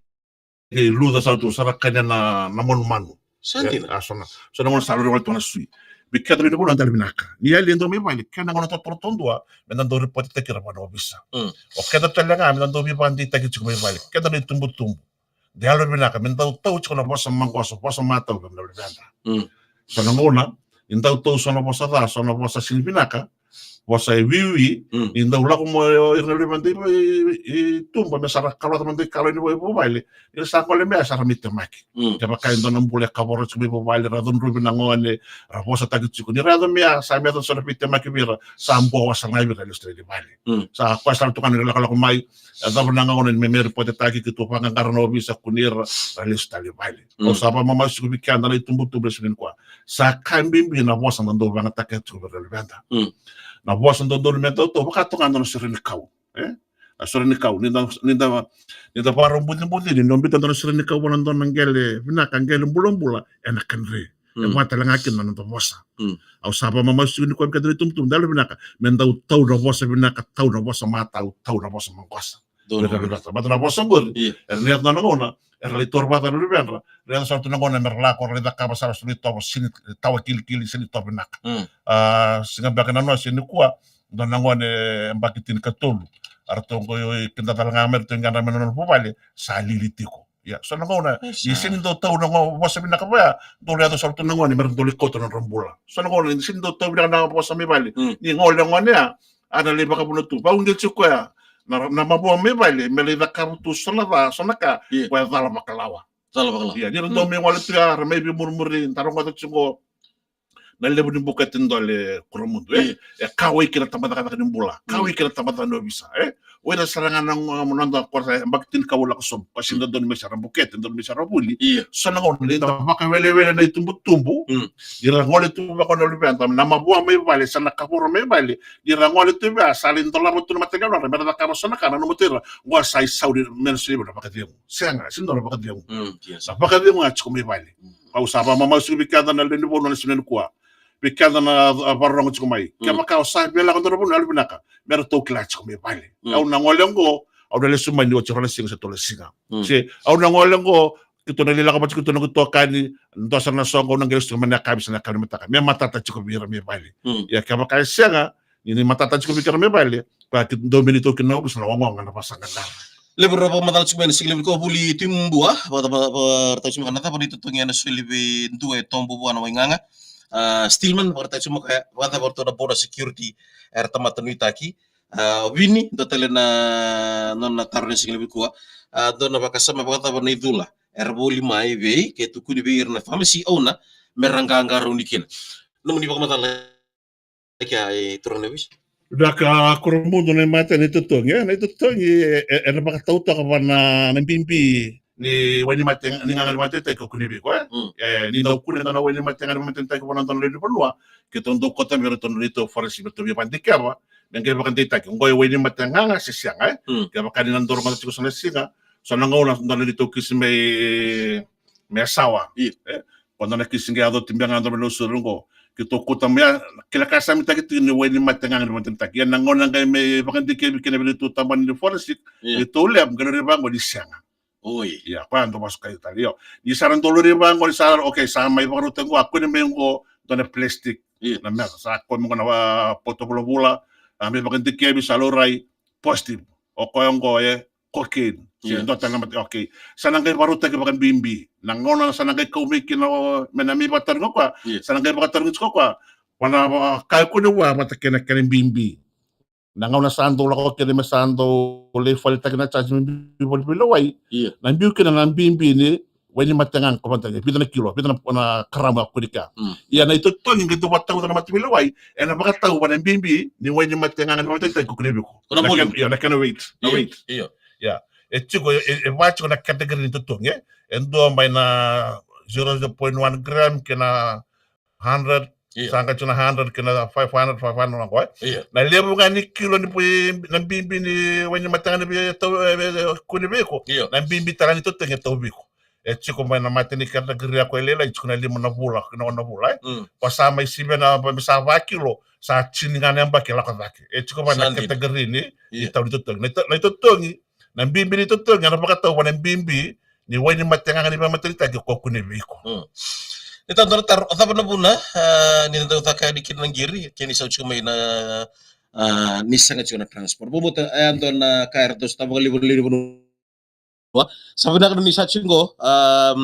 kei luca sara tu, sa ra kania na, na manumanu. Sa dina. E, a, so na, so na gauna sa lori wale tu na sui. Vei keda lewe ni vanua, dela vinaka, ni yali e dua mai vale, kena gauna totolo duadua me da dau ripotetaki ira vua na ovisa. Mm. O keda tale ga me da dau veivakadeitaki tiko mai vale, keda na itubutubu. Dela vinaka me dau tau tiko na vosa maqosa, vosa matau vei ira na luveda. Mm. So na gauna ni dau tau so na vosa ca, so na vosa sega ni vinaka, vosa e wiwi, mm, ni dau lako mai o ira na luveda i, i, i tuba me sa ra kalota mada i kalo ni vuvale, ni ra sa gole mai sa ra mai temaki. Mm. Kevaka e dua na bula e kavoro tiko mai vuvale, ra cudruvi na gone, ra vosataki tiko, ni ra yaco mai sa mai yaco so na veitemaki vei ira, sa bua wasa ga vei ira, lesu tale i vale. Mm. Sa koya sa ra tukuna ni ra lakolako mai, e cava na gauna ni me, me ripotetaki, keitou vakaqara na ovisa, kunei ira, ra lesu tale i vale. Mm. Au sa vakamamasu tiko vei keda na itubutubu ena siga nikua. Sa ka bibi na vosa da dau vakayagataka tiko vei ira na luveda. Mm. Na vosa dodonu me dau tau, vaka toka ga e dua na sere ni kau, e? Na sere ni kau, ni da, ni da, ni da vakarau bucibuci, ni o biuta e dua na sere ni kau vua na dua na qele vinaka, qele bulabula, ena kadre. E, mm, vaka tale ga kina na noda vosa. Mm. Au sa vakamamasu tiko nikua vei keda na itubutubu, dela vinaka me dau tau na vosa vinaka, tau na vosa matau, tau na vosa maqosa. Donu. Baleta na vosa qori, io, era na yaco na gauna era lai taura vata na luvedra, ra yaco sara tu na gauna me ra lako ra lai cakava sara so na itovo sega ni, tawa kilikili, sega ni tovo vinaka. Mm. A, siga beka na noa, siga nikua, dua na gone yabaki tinikatolu, a ratou qai kidacala ga mai, ratou qai qadra mai na nona vuvale, sa lili tiko. Ia, so na gauna ni sega ni dau tau na gauna vosa vinaka vaya, dau lai yaco sara tu na gone me ra dau lai kauta na nodra bula. So na gauna ni sega ni dau tau vinaka na vosa mai vale, mm, ni gole gone ya, a na lai vakavuna tu, vakauqeti koya na, na mavoa mai vale me lai cakava tu so na ca, so na ka, io, koya cala vakalawa. Cala vakalawa. Ia, ni ra dau, mm, mai gole tu ya, ra mai veimurimuri, da rogoca tiko na levu ni bukete dole, Kuramudu, e? Io. E kauwai kina tabacakacaka ni bula, mm, kauwai kina tabacakacaka ni ovisa, e? O ira sara ga na, na noda, koya sa yabaki tinikawalu lako sobu, koya sega ni dodonu me sa ra bukete, dodonu me sa ra vuli. Io. So na gauna ni da vakawelewele na itubutubu, mm, ni ra gole tu vaka na luveda, na mavoa mai vale, sa na kavoro mai vale, ni ra gole tu vea, sa lai dolava tu na mata ni yalodra me ra cakava so na ka, na nomu tei ira, qo sa isau ni me na sui na vakacegu. Sega, sega ni dua na vakacegu. Mm, yes. Na vakacegu a tiko mai vale. Mm. Au sa vakamamasu vei keda na lewe ni vanua ena siga nikua. vei keda na, a, vakarorogo tiko mai. Mm. Kevaka o sa via lako dua na vanua, yalovinaka me ratou kila tiko mai vale. Mm. Au na gole oqo, au na lesu mai ni oti rua na siga se tolu na siga. Mm. Se au na gole oqo, keitou na lai lako vata tiko, keitou na itokani, dua sara na soqo, au na qai lesu tiko mai na yakavi se na yakavi ni mataka. Me matata tiko vei ira mai vale. Mm. Ia kevaka e sega ni, ni matata tiko vei ira mai vale, ka keitou, dou me ni tou kina, au sa na waqa ga na vakasaqa dara. Levu era vakamacala tiko mai na siga levu nikua, Vuli Tibua, vaka, vaka, vaka, ratou tiko mai na cava na itotogi ena soli vei dua e tobu vua na waigaga. A, Stillman, vaka, ratou tiko mai, vakacava ratou na border security era tamata nuitaki. A, Vini, dua tale na nona taro ena siga levu nikua. A, dua na vakasama, vakacava na icula era voli mai vei, ke tukuni vei ira na pharmacy owner me ra qaqarauni kina. Nomuni vakamacala kea, e turaga na ovisa. Vinaka Koromudu, na imatai na itotogi, e, na itotogi, e, e, ena vakatautaka vua na, na bibi ni wainimate, ni gaga ni vakadeitaki ko kune vei iko, e? Mm. E, ni dau kune na wainimate gaga ni vakadeitaki vua na dua na lewe ni vanua, keitou dau kauta mai iratou na neitou pharmacy me ratou via vakadikeva me qai vakadeitaki, oqo e wainimate gaga se sega, e? Mm. Kevaka ni na dau rogoca tiko so na siga, so na gauna dua na neitou kisi mai, mai Yasawa. Io. E? Ko dua na kisi qai yaco oti beka ga dua mai Nausori oqo. Keitou kauta mai ya, kila ka sa mai taki tiko ni wainimate gaga ni vakadeitaki. Ia na gauna qai mai vakadikevi kina vei neitou tabana ni forensic, io, neitou lab, qai lori vaqo ni sega. Oi. Ia, koya dau vasu kai tale, io. Ni sa ra dau lori vaqo, ni sa, okay, sa mai vakarautaki qo, a kune mai qo dua na plastic. Io. Na meca, sa koya mai qo na, a, boto vulavula, a mai vakadikevi sa laurai positive. O koya qo e cocaine. Se, io, dua tale na mate, okay. Sa na qai vakarautaki vakabibi. Na gauna sa na qai kau mai kina o, me na mai vakatarogi o koya, io, sa na qai vakatarogi tiko o koya. Vua na, a, ka e kune vua vata kei na kena bibi. Na gauna sa dau lako kina me sa dau lai falitaki na charge me biu voli veilewai. Io. Na biu kina na bibi ni wainimate gaga ko vakadeitaki, vica na kilo, vica na, na karamu a kune kea. Mm. Ia na itotogi qai dau vakatauca na mate veilewai, ena vakatau vua na bibi ni wainimate gaga ni vakadeitaki ko kune vei iko. Ko na volume. Io, na kena weight, na weight. Io. Ia. E tiko, e, e va tiko na category ni totogi, e. E dua mai na zero point one gram kei na hundred, io, sa qai tiko na hundred kei na five hundred, five hundred na qo, e. Io. Na levu ga ni kilo ni poi, na bibi ni wainimate gaga ni via tau, e, e, kune vei iko. Io. Na bibi tale ni totogi e tau vei iko. E tiko mai na mate ni category ya ko e lailai, tiko na lima na vula, na ono na vula, e. Mm. Ko sa mai sivi na, me sa va kilo, sa tini ga na yabaki e lako cake. E tiko mai na category ni, io, ni tau ni totogi. Na ito-, na itotogi, na bibi ni totogi, ena vakatau vua na bibi ni wainimate gaga ni vakadeitaki ko kune vei iko. Mm. Ni tau dua na taro, a cava na vuna, a, ni na dau caka yani kina na qiri, ke ni sa tiko mai na, a, ni sega tiko na transport. Vou, vou ta, e, dua na ka era dau sotava vakalevu na lewe ni vanua. Sa vinaka ni sa tiko qo, a,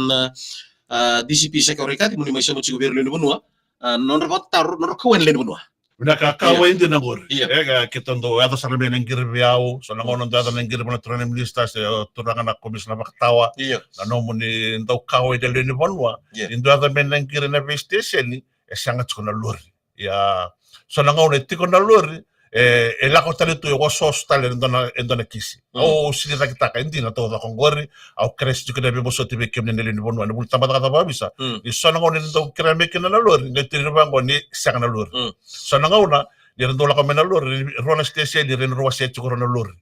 a, D C P Seke Orekati, mo ni mai sauma tiko vei ira na lewe ni vanua. A, nodra vakataro, nodra kauwai na lewe ni vanua. Vinaka, kauwai dina qori. Io. E, ka, keitou dau yaco sara mai na qiri vei au, so na gauna dau yaco na qiri vua na turaga na minisita se, e, turaga na komisina vakatawa. Io. Na nomuni dau kauwai na lewe ni vanua. Io. Ni dau yaco mai na qiri na veisiteseni, e sega tiko na lori. Ia, so na gauna e tiko na lori, e, e lako tale tu, e osooso tale e dua na, e dua na kisi. Mm. Au sega ni cakitaka, e dina taucoko qori, au kerea se tiko na veivosoti vei kemuni na lewe ni vanua, na vuli tabacakacaka vakaovisa. Mm. Ni so na gauna ni dau kerea mai kina na lori, qai tukuni vaqo ni sega na lori. Mm. So na gauna ni ra dau lako mai na lori, rua na siteseni, ra ni rau wasea tiko rau na lori.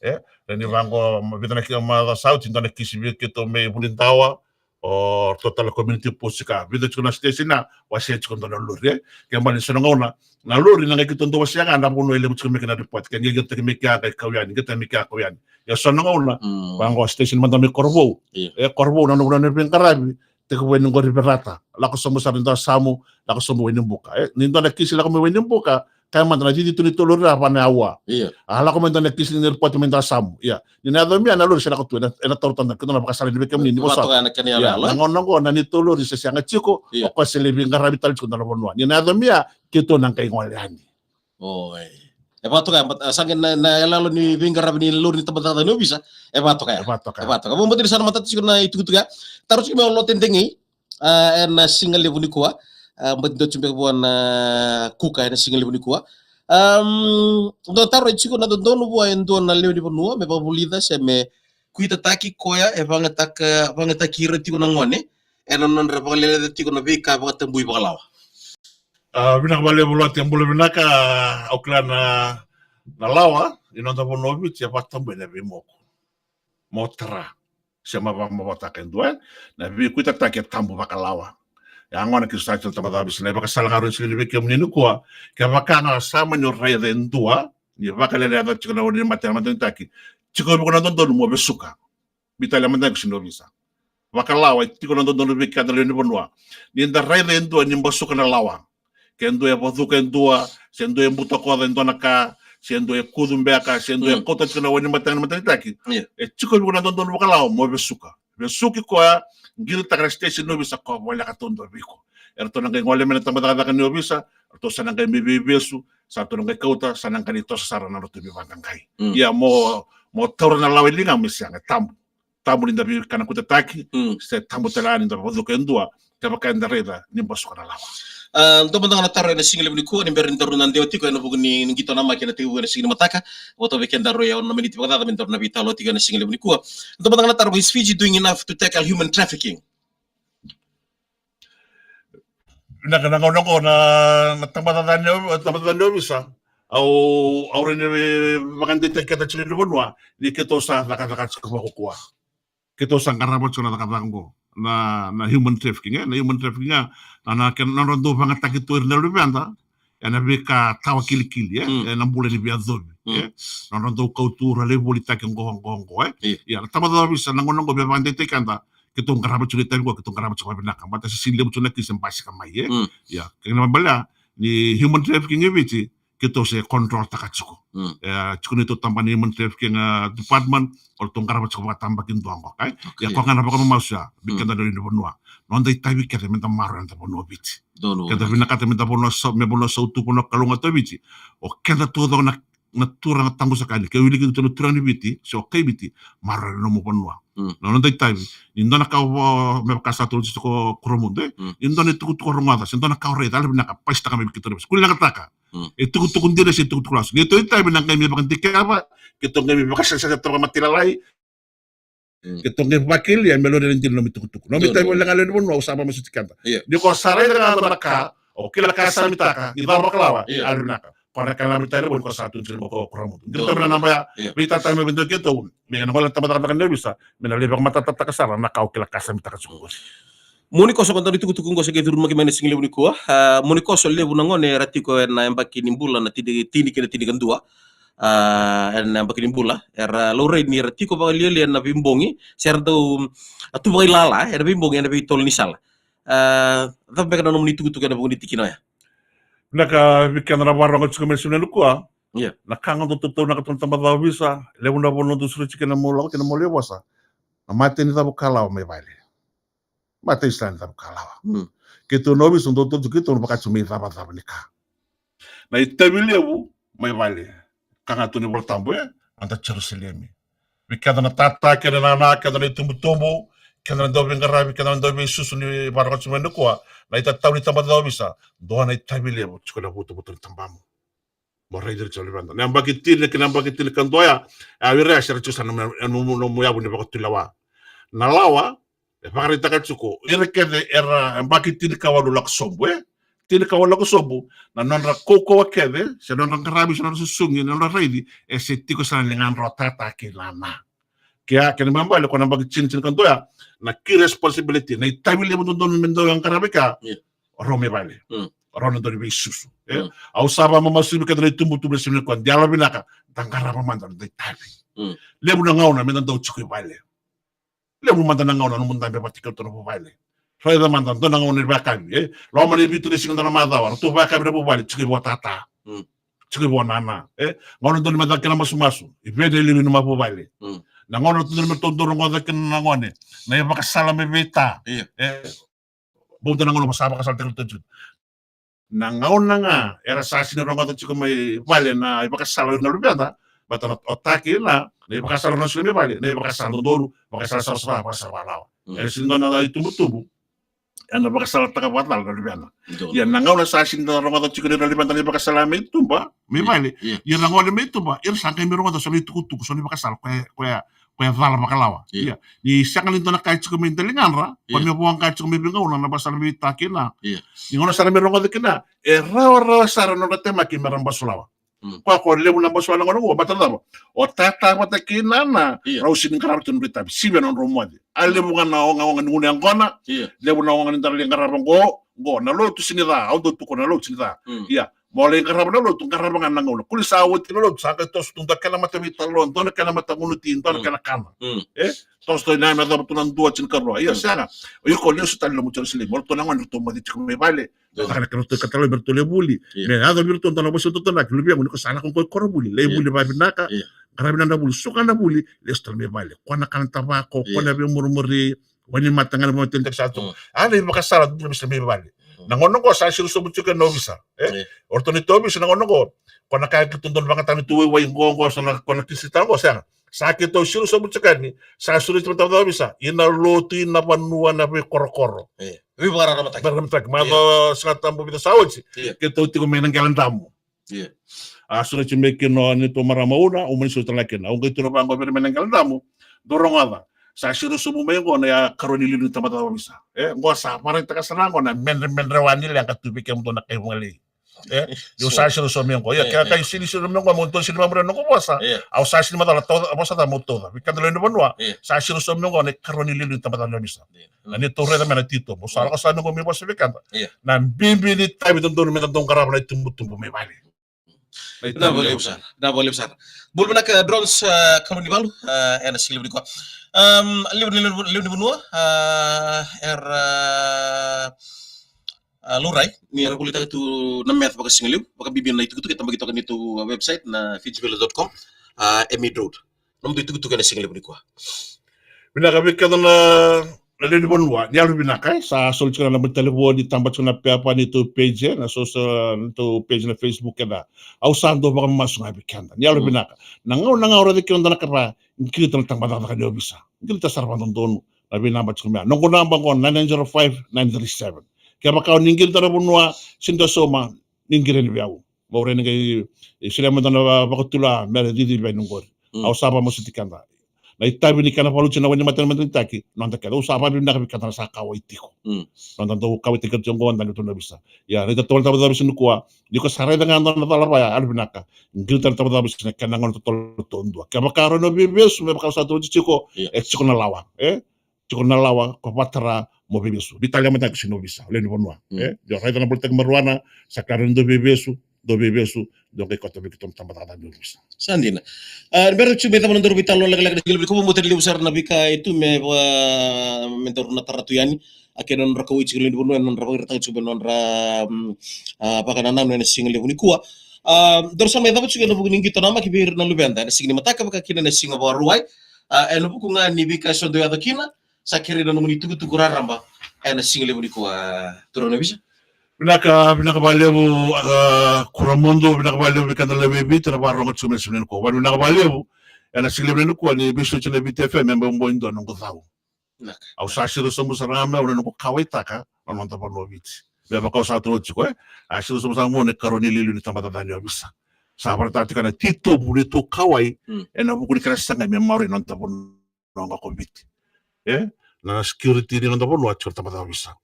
E, ra ni vaqo, vica na ki-, macawa sa oti, dua na kisi vei keitou mai Vulidawa, o ratou tale community post ka, vica tiko na siteseni, wasea tiko dua na lori, e. Ke mani so na gauna, na lori na qai keitou dau wasea ga na vanua e levu tiko mai kina na report, ke qai qai tiko mai kea qai kau yani, qai tiko mai kea kau yani. Ia so na gauna, mm, vaqo siteseni mada mai Korovou. Io. E Korovou, na nona veiqaravi, tekivu yani qori Verata. Lako sobu sara i Dawasamu, lako sobu Wainibuka. E, ni dua na kisi lako mai Wainibuka, kaya mada na cici tu ni tolu lori a va na aua. Io. A lako mai dua na kisi ni report mai Dawasamu. Ia. Ni na yaco mai na lori se lako tu, ena, ena taura tale, keitou na vakasala ni vei kemuni, ni vosota. Vatoka na kena iyaloyalo, ia, e? Na gauna qo na neitou lori se sega tiko, io, o koya se lai veiqaravi tale tiko dua na vanua. Ni na yaco mai, keitou na qai gole yani. Oi. E vakatoka, but, a, sa qai na, na iyaloyalo ni veiqaravi ni lori ni tabacakacaka ni ovisa, e vakatoka ya. E vakatoka. E vakatoka. Vou, bati ni sa na matata tiko na itukutuku ya. Taro tiko mai o Lote Degei, a, ena siga levu nikua, a, bati dua tiko beka vua na kuka ena siga levu nikua. Am, dua taro e tiko na dodonu vua e dua na lewe ni vanua, me vakavulica se me kuitataki koya, e vakayagataka, vakayagataki ira tiko na gone, ena nodra vakaleleca tiko na veika vakatabui vakalawa. A, vinaka vakalevu Lote, bula vinaka. Au kila na, na lawa ni noda vanua o Viti e vakatabui ena veimoko. Mo tara, se ma va-, mo vakamavoataka e dua, e? Na veikuitataki e tabu vakalawa. E a gona kei so sa tiko na tamata ovisa, na ivakasala ga rau sili vei kemuni nikua. Kevaka ga sa mani o raica e dua ni vakalailai yaco tiko na wai ni mata ena matanitaki, tiko vei iko na dodonu mo vesuka. Biu tale e matanitaki, sega ni ovisa. Vakalawa, e tiko na dodonu vei keda na lewe ni vanua ni da raica e dua ni basuka na lawa. Ke dua e vacuka e dua, se dua e butakoca e dua na ka, se dua e kucu beka, se dua e kauta tiko na wai ni mata ena matanitaki. E tiko vei iko na dodonu vakalawa mo vesuka. Vesuki koya, qirita na station ni ovisa, ko voleka taudua vei iko. Eratou na qai gole mai na tabacakacaka ni ovisa, eratou sa na qai mai veivesu, sa ratou na qai kauta, sa na qai ni toso sara na nodratou veivaqaqai. Ia mo, mo taura na lawa e liga me sega, e tabu. Tabu ni da veikanakutataki, se tabu tale ga ni da vacuka e dua kevaka eda raica ni basuka na lawa. A, dua mada ga na taro ena siga levu nikua, ni bera ni daru na dewa tiko ena vuku ni, ni qito namaki ena tekivu ena siga ni mataka. Vata vei kedaru e ono na miniti vakacaca me daru na veitalanoa tiko ena siga levu nikua. Dua mada ga na taro: Is Fiji doing enough to tackle human trafficking? Vinaka. Na gauna oqo na, na tabacakacaka ni, tabacakacaka ni ovisa, au, au rawa ni vakadeitaki keda tiko na vanua ni keitou sa cakacaka tiko vakaukaua. Keitou sa qarava tiko na cakacaka oqo, na, na human trafficking, e? Na human trafficking, e? Na, na kena nodra dau vagataki tu ira na luveda ena veika tawa kilikili, e? Ena bula ni veiyacovi, e? Nodra dau kau tu ra lai volitaki oqo, oqo, oqo, e? Ia, na tabacakacaka ni ovisa na gauna oqo me vakadeitaki keda, keitou qarava tiko na itavi oqo, keitou qarava tiko vakavinaka. Baleta sa sega ni levu tiko na kisi e basika mai, e? Ia, kena ibalebale ni human trafficking e Viti, keitou se control taka tiko. E, tiko na neitou tabana ni human trafficking, a, department, o ratou qarava tiko vakatabakidua oqo, e? Ia, koya ga na vakamamasu ya vei keda na lewe ni vanua. Noda itavi kece me da maroroya na noda vanua o Viti. Keda vinakata me da vanua sau, me vanua sautu, vanua kalougata o Viti. O keda taucoko na, na turaga taqusakani, ke wiliki tu na turaga ni Viti se o kai Viti, maroroya na nomu vanua. Na noda itavi, ni dua na ka, me vaka sa tukuna tiko o Kuramudu, e? Ni dua na itukutuku o rogoca se dua na ka o raica, yalovinaka pasitaka mai vei keitou na ovisa. Kua ni leqataka. E tukutuku dina se tukutuku lasu. Neitou itavi na qai mai vakadikeva, keitou qai mai vakasasagataka vakamatailalai. Keitou qai vakakelia me lori ira dina na nomu itukutuku. Nomu itavi wale ga lewe ni vanua, au sa vakamasuti keda. Ni ko sa raica ga e dua na ka, o kila ka sa mitaka, i cava vakalawa, yalovinaka. Ko na kena mitaka levu ni ko sa tukuna tiko o Kuramudu. Qirita mai na naba ya, veitata mai vei keitou, me na gole na tabacakacaka ni ovisa, me na lai vakamatatataka sara na ka o kila ka sa mitaka tiko. Mo ni koso, ko dua na itukutuku oqo sa qai curumaki mai na siga levu nikua. A, mo ni koso, levu na gone era tiko ena yabaki ni bula na tini, tini kei na tinikadua. A, ena yabaki ni bula era laurai ni ra tiko vakalialia ena veibogi, se ra dau, a, tu vakailala ena veibogi ena veitolo ni sala. A, cava beka na nomuni itukutuku ena vuku ni tikina oya? Vinaka, vei keda na vakarorogo tiko mai na siga nikua. Na ka ga dau tautaunaka tu na tabacakacaka ni ovisa, levu na vanua dau sureti kina mo lako kina mo lai vosa. Na mate ni cavukalawa mai vale. Mate ni sala ni cavukalawa. Keitou na ovisa dau tautaunaka keitou na vakatau mai cavacava ni ka. Na itavi levu mai vale. Ka ga tu ni Vola Tabu, e? Noda Jerusalemi. Vei keda na tata, keda na nana, keda na itubutubu, keda na dauveiqaravi, keda na dauveisusu ni vakarorogo tiko mai nikua. Na itatau ni tabacakacaka ni ovisa, dua na itavi levu tiko ena vutuvutu ni tabamu. Mo raici ira tiko na luveda. Na yabaki tini kei na yabaki tinikadua ya, e, o ira ya se ra tiko sara ena nomu, nomu yavu ni vakatulewa. Na lawa e vakaraitaka tiko ira kece era yabaki tinikawalu lako sobu, e? Tinikawalu lako sobu, na nodra kaukauwa kece, se nodra qaravi, se nodra susugi, na nodra raici, e se tiko sara na ligadra o tata kei nana. Kea, kena ibalebale, ko na yabaki tini, tinikadua ya, na key responsibility, na itavi levu dodonu me dau qarava kea, o rau mai vale. O rau na dau ni veisusu, e? Au sa vakamamasu vei keda na itubutubu na siga nikua, da yalovinaka, da qarava mada na noda itavi. Levu na gauna me da dau tiko i vale. Levu mada na gauna nomu dabe vata kei ratou na vuvale. Raica mada, dua na gauna ni vakayakavi, e? Loma ni vitu na siga dua na macawa, ratou vakayakavi na vuvale, tiko i vua tata. Tiko i vua nana, e? Gauna dodonu me caka kina masumasu, i vei na iliuliu ni nomu vuvale. Na gauna dodonu me ratou dau rogoca kina na gone na ivakasala mai vei ta, e? Bau dua na gauna mo sa vakasalataki ratou tiko. Na gauna ga era sa sega ni rogoca tiko mai vale na ivakasala na luveda, baleta o ta kei na, na ivakasala na sega mai vale, na ivakasala dodonu, ivakasala savasava, ivakasala vakalawa. E sega ni dua na itubutubu ena vakasalataka vakacala na luveda. Ia na gauna sa sega ni rogoca tiko na luveda na ivakasala mai tuba, mai vale. Ia na gone mai tuba, ira sa qai mai rogoca so na itukutuku, so na ivakasala koya, koya koya e cala vakalawa. Ia ni sega ni dua na ka e tiko mai daligadra, koya me voqa tiko mai veigauna na vakasala vei ta kei na. Ni gauna sara me rogoca kina, e rawarawa sara na nodra temaki me ra basulawa. Koya ko levu na basulawa na gauna oqo, baleta na cava? O tata vata kei nana, rau sega ni qarava tu na nodra itavi, sivia na nodrau moce. A levu ga na ogaoga ni gunu yaqona, levu na ogaoga ni dara lai qarava oqo, Qo na lotu sega ni ca, au dau tukuna na lotu sega ni ca. Mm. Ia, mo lai qarava na lotu, qarava ga na gauna. Kua ni sa oti na lotu, sa qai toso tu dua kena mata veitalanoa, dua na kena mata gunuti, dua na kena kana. Mm. E? Toso tu na me yacova tu na dua tinikarua. Ia, sega. O iko lesu tale na nomu Jerusalemi. O ratou na gone ratou moce tiko mai vale. Saka na kena ratou ikatalovi me ratou lai vuli. Ia. Me yaco vei iratou dua na vosa dodonutaki, luvequ, ni ko sa lako qo i koronivuli. Lai vuli vavinaka. Ia. Qaravi na vuli, suka na vuli, lesu tale mai vale. Kua na kana tavako, kua na veimurimuri. Wainimata ga na vakamateni sa tu. Mm. A na ivakasala tu na visa mai vale. Mm. Na gauna qo sa siro sobu tiko na ovisa. E? Ia. O ratou na tou ovisa na gauna qo. Ko na kaya keitou dau vakayagataka na tou waiwai qo, qo sa na, ko na kisita qo, sega. Sa keitou siro sobu tiko yani, sa sureti mai na tabana ni ovisa. Ina lotu, ina vanua, na veikorokoro. Ia. Veivakararamataki. Vakararamataki. Macawa Sigatabu vica sa oti. Ia. Keitou tiko mai na Qele Damu. Ia. A sureti mai kina o neitou marama Una, au mani sureti tale ga kina. Au qai tukuna vaqo vei ira mai na Qele Damu. Dou rogoca. Sa siro sobu mai qo na ikarua ni iliuliu ni tabana ni ovisa. E, qo sa vakaraitaka sara qo na medremedrewa ni leqa tu vei kemudou na kai Vugalei. E, niu sa siro sobu mai qo. Ia, ke a kai siro sobu mai qo, mo dou siro mai qo na noqu vosa. Ia. Au sa siro mai cala tauca, vosa ca mo tauca. Vei keda lewe ni vanua. Ia. Sa siro sobu mai qo na ikarua ni iliuliu ni tabana ni ovisa. Ia. Na neitou raica mai na titobu. Sa lako sa noqu mai vosa vei keda. Ia. Na bibi ni itavi dodonu me da dau qarava na itubutubu mai vale. Vinaka vakalevu sara. Vinaka vakalevu sara. Bula vinaka, Drones, ah, Kalou ni valu, ah, ena siga levu nikua. Am, levu ni, levu ni vanua, ah, era, ah, laurai ni ra volitaka tu na math vakasigalevu, vakabibi na itukutuku e tabaki toka ni tu website na Fiji Village dot com, ah, Emmett Road. Nomudou itukutuku ena siga levu nikua. Vinaka vei keda na, na lewe ni vanua, ni yalo vinaka, e, sa soli tiko na naba ni talevoni, taba tiko na pepa ni tou page, e, na social, na tou page na Facebook keda. Au sa dau vakamamasu ga vei keda. Ni yalo vinaka. Na gauna ga o raica kina na ka va, qirita na tabacakacaka ni ovisa. Qirita sara vakadodonu, na veinaba tiko mai. Noqu naba qo, nine nine zero five, nine three seven. Kevaka o ni qirita na vanua, sega ni dua e sauma, ni qiri yani vei au. Mo raica ni qai, e, solia mada na va-, vakatula me ra cici vei ni qori. Mm. Au sa vakamasuti keda. Na itavi ni kena valuti na wainimate na matanitaki, noda keda. Au sa vakavinavinaka vei keda na sa kauwai tiko. Mm. Noda dau kauwaitaki iratou qo, da ni tou na ovisa. Ia, na itavi ni tabacakacaka ni ovisa nikua, ni ko sa raica ga na cala vaya, yalo vinaka. Qirita na tabacakacaka ni ovisa na kena gauna totolo duadua. Kevaka rawa ni veivesu, me vaka au sa tukuna tiko, e tiko na lawa. E? Tiko na lawa, ko vatara mo veivesu. Veitalia mada ko sega ni ovisa, lewe ni vanua. Mm. E? Dou raica na volitaki marijuana, sa kila ni dou veivesu, dou veivesu, dou qai kauta vei keitou na tabacakacaka ni ovisa. Sa dina. A, ni bera tiko me cava na nodaru veitalanoa lekaleka na siga levu nikua, vakabauta ni levu sara na veika e tu me va-, me daru na tara tu yani. A kena nodra kauwai tiko lewe ni vanua, ena nodra vakaraitaka tiko me nodra, mm, a, vakanananu ena siga levu nikua. A, daru sa mai cava tiko ena vuku ni qito namaki vei ira na luveda ena siga ni mataka, vaka kina ena siga Vakarauwai. A, ena vuku ga ni veika eso dau yaco kina, sa kerei na nomuni tukutuku raraba ena siga levu nikua, turaga na ovisa. Vinaka, vinaka vakalevu, a, Kuramudu, vinaka vakalevu vei keda na lewe i Viti na vakarorogo tiko mai ena siga levu nikua. Vinaka vakalevu ena siga levu nikua ni veisau tiko na Viti F M, me bau boi dua noqu cau. Vinaka. Au sa siro sobu sara ga mai au na noqu kauwaitaka na noda vanua o Viti. Me vaka au sa tukuna tiko, e? A siro sobu sara ga mai au na ikarua ni iliuliu ni tabacakacaka ni ovisa. Sa vakaraitaka tiko na titobu ni tou kauwai, mm, ena vuku ni kena sagai me maroroi na noda vanua. Noda ko Viti. E? Na security ni noda vanua tiko na tabacakacaka ni ovisa.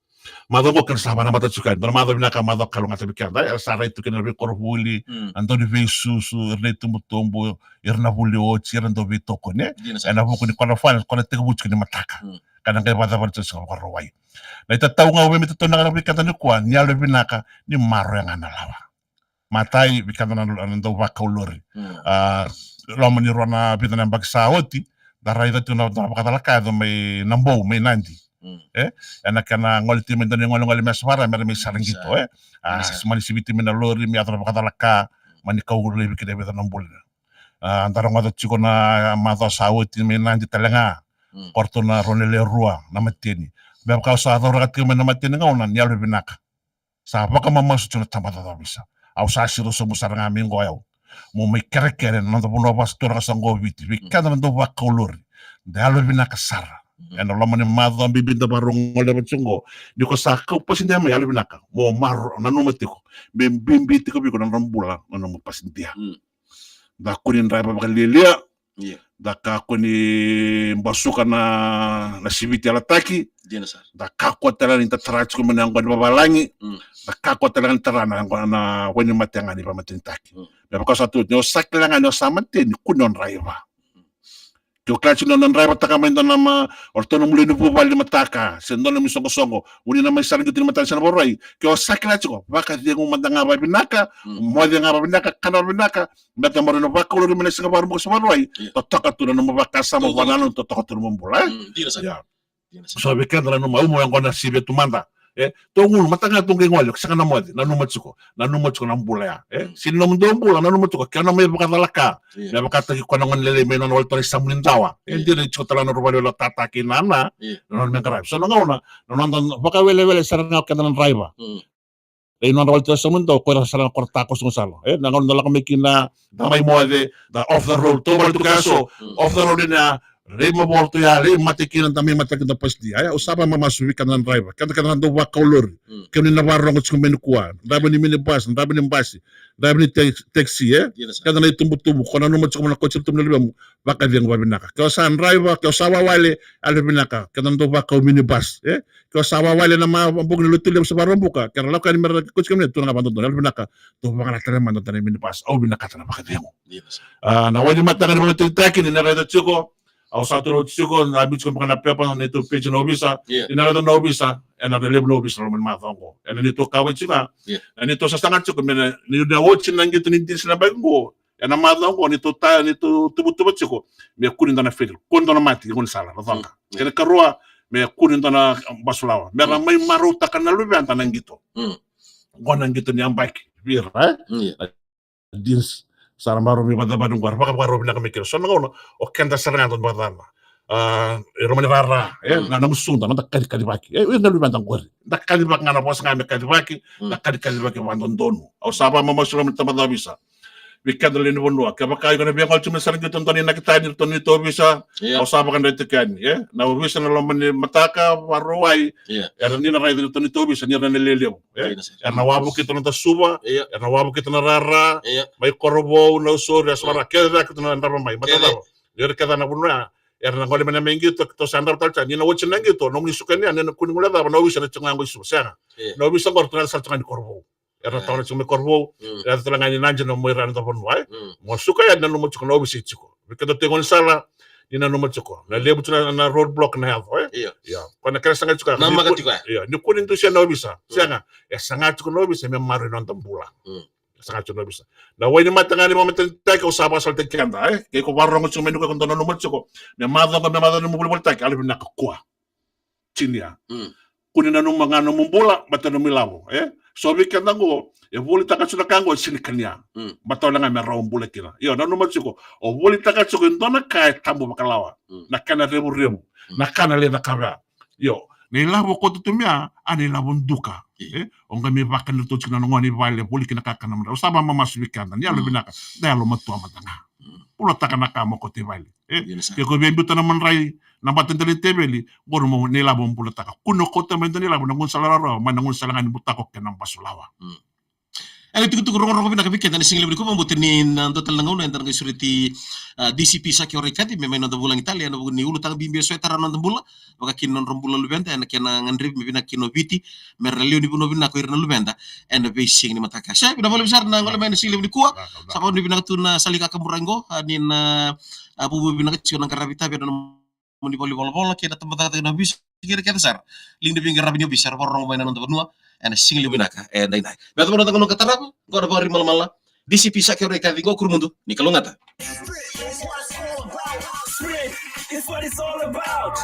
Macawa qo kena sa vakanamata tiko yani. Dua na macawa vinaka, macawa kalougata vei keda. Era sa rai tu kina na veikoronivuli, mm, na dau ni veisusu, ira na itubutubu, ira na vuli oti, ira na dau veitokoni, e? Dina sara. Ena vuku ni kona fale, kona tekivu tiko ni mataka. Mm. Ka na qai vakacavara tiko na siga Vakarauwai. Na itatau ga au via mai tataunaka vei keda nikua, ni yalo vinaka, ni maroroya ga na lawa. Matai, vei keda na, na dau vakau lori. Mm. A, loma ni rua na vica na yabaki sa oti, da raica tiko na, na vakacalaka yaco mai Nabou, mai Nadi. Mm. E? Ena kena gole tiko mai dua na igolegole me yasavara, me ra mai sara qito, e? A, mani siviti mai na lori, me yaco na vakacalaka, mani kau laivi kina e vica na bula. A, da rogoca tiko na macawa sa oti mai Nadi tale ga. Mm. Ko ratou na rua na lewe rua, na mateni. Me vaka au sa cauraka tiko mai na mateni gauna, ni yalo vinaka. Sa vakamamasu tiko na tabacakacaka ni ovisa. Au sa siro sobu sara ga mai qo au. Mo mai kerekere na noda vanua vakasaturaga sa qo o Viti. Vei keda na dau vakau lori. Da yalo vinaka sara. Mhm. Ena loma ni macawa bibi da vakarau goleva tiko qo. Ni ko sa kau pasidia mai, yalo vinaka. Mo maroroya, nanuma tiko. Me bibi tiko vei iko na nodra bula na nomu pasidia. Mm. Da kua ni draiva vakalialia. Io. Da kakua ni basuka na, na siviti yalataki. Dina sara. Da kakua tale ga ni da tara tiko mai na yaqona ni vavalagi. Mm. Da kakua tale ga ni tara na yaqona, na wainimate ga ni vamatenitaki. Mm. Me vaka au sa tukuna, ni o sa kila ga ni o sa mateni, kua ni o draiva. Mm. Ke o kila tiko ni o na draivataka mai dua na ma, o ratou na nomu lewe ni vuvale ni mataka, se dua na nomu isoqosoqo, o ni na mai sara qito ni mataka se na Vakarauwai. Ke o sa kila tiko, vakacegu mada ga vavinaka, moce ga vavinaka, kana vavinaka, me ta marau na vakaulori mai na siga Vakaraubuka se Vakarauwai, totoka tu na nomu vakasama, vakanananu, totoka tu na nomu bula, e? Dina sara. Ia. So vei keda na nomu, au mo yaqona sivi tu mada. E, tou gunu, mataka tu qai gole, sega na moce, nanuma tiko, nanuma tiko na bula ya. E, sega ni nomu dou bula, nanuma tiko, ke o na mai vakacalaka. Me vakataki koya na gone lailai mai nona wale tu na isamuni dawa. E, dina tiko tale na rua vale o tataki nana, na nona me qaravi. So na gauna, na noda vakawelewele sara ga o keda na draiva. Lai nodra wale tu e yasamu ni dau, ko ira sara ga ko ra takoso sala. E, na gauna da lako mai kina, da mai moce, da off the road, tou vale tu ka yaso, off the road ina, rei mavoa tu ya, rei mate kina, da mai mate kina pasi ya. Au sa vakamamasu vei keda na draiva, keda, keda na dau vakaulori. Kemuni na vakarorogo tiko mai nikua, draiva ni minibus, draiva ni basi, draiva ni tax-, taxi, e? Keda na itubutubu, ko nanuma tiko mo na kauti ira tu mai na luvemu, vakacegu vavinaka. Ke o sa draiva, ke o sa wawale, yalo vinaka, keda na dau vakau minibus, e? Ke o sa wawale na ma-, bogi ni Lotulevu se Vakaraubuka, ke ra lako yani me ra kauti kemuni, tu na ga vakadodonu, yalo vinaka, tou vakayagataka mada na minibus, au vinakata na vakacegu. A, na wai ni mataka ni vakatakitaki, ni na raica tiko, au sa tu na oti tiko, na biu tiko beka na pepa, na neitou peji na ovisa, ni na raica na ovisa, ena levu na ovisa na loma ni macawa oqo. Ena neitou kaya tiko ga, na neitou sasaga tiko, me na, ni na oti na qito ni disi na baki oqo, ena macawa oqo, ni tou ta-, ni tou tuvatuva tiko, me kua ni dua na fail, kua ni dua na mate, kua ni sala, na coqa. Kena karua, me kua ni dua na basulawa. Me ra mai marautaka na luveda na qito. Qo na qito ni yabaki vei ira, e? Dins, sa ra marau mai vakacavani qo, ra vakavakarau vinaka mai kina. So na gauna, o keda sara ga da vakacava. A, e roma ni rara, e, na, na gusuda, na noda kacikacivaki. E, o ira na luveda qori. Da kacivaka ga na vosa ga me kacivaki, da kacikacivaki vakadodonu. Au sa vakamamasu loma ni tabacakacika ovisa. Vei keda na lewe ni vanua, kevaka iko na via gole tiko mai sara qito, dua na inaki tani, ratou na neitou ovisa, au sa vakadreti tiko yani, e? Na ovisa na loma ni mataka, Vakarauwai, era ni na raica ratou na neitou ovisa, ni ra na lewe levu, e? Era na wavu keitou na noda suva, era na wavu keitou na rara, mai Korovou, Nausori, Asavara, kece ya keitou na yadrava mai, matacava. Ni ra kece na vanua ya, era na gole mai na mai qito, keitou sa yadrava tale tiko, ni na oti na qito, nomuni suka yani, ni na kua ni guilecava, na ovisa na tiko ga qo i Suva, sega. Na ovisa qo ratou na yaco sara tiko ga ni Korovou. Era na tawana tiko mai Korovou, era yaco tale ga ni Nadina, mai ra na noda vanua, e? Mo suka yani, nanuma tiko na ovisa e tiko. Vei keda tou gaunisala, ni nanuma tiko. Na levu tiko na, na road block na yaco, e? Io. Io. Ko na kena saga tiko ya. Namaka tiko ya. Io. Ni kua ni dusia na ovisa. Sega. E saga tiko na ovisa me maroroi na noda bula. E saga tiko na ovisa. Na wai ni mataka ni vakamatenitaki, au sa vakasalataki keda, e? Ke ko vakarorogo tiko mai nikua, ko dau nanuma tiko. Me macawa qo, me macawa ni nomu volivolitaki, yalo vinaka, kua. Tinia. Kua ni nanuma ga nomu bula, baleta nomu ilavo, e? So vei keda qo, e volitaka tiko na ka qo, e sega ni kania. Baleta wale ga me rawa bula kina. Io, nanuma tiko, o volitaka tiko e dua na ka e tabu vakalawa. Na kena revurevu, na ka na lai cakava. Io, na ilavo ko tutumia, a na ilavo duka. E? O qai mai vakani ratou tiko na gone i vale, voli kina kakana madra. Au sa vakamamasu vei keda, ni yalo vinaka, da yalomatua mada ga. Bulataka na ka mo kauta i vale. E, ke ko via biuta na madrai, na bata dela ni teveli, qori mo na ilavo bulataka. Kua ni kauta mai dua na ilavo na gaunisala rawarawa, mai na gaunisala ga ni butako kei na basulawa. Ena itukutuku rogorogo vinaka vei keda ena siga levu nikua, vakabauta ni na dua tale na gauna eda na qai sureti, a, D C P Saki Oraikaci me mai noda vulagi tale ena vuku ni ulutaga bibi eso e tara na noda bula, vaka kina na nodra bula luveda, ena kena gadrevi me vinaka kina o Viti, me ra lewe ni vanua vinaka o ira na luveda ena veisiga ni mataka. Sa vinaka vakalevu sara na gole mai ena siga levu nikua. Sa vakavinavinaka tu na sala ni kakaburaki qo, a, ni na, a, vuavuai vinaka tiko na qaravi itavi ena nomuni valenivolavola kei na tabacakacaka ni ovisa kei ira kece sara. Liga ni veiqaravi ni ovisa era vakarorogo mai na noda vanua ena siga levu vinaka edaidai. Me yacova na noda gauna ka tarava, qo na Vakararai Malamala, D C P Saki Oraikaci, qo Kurumudu, ni kalougata. Sprit is what it's all about. Sprit is what it's all about.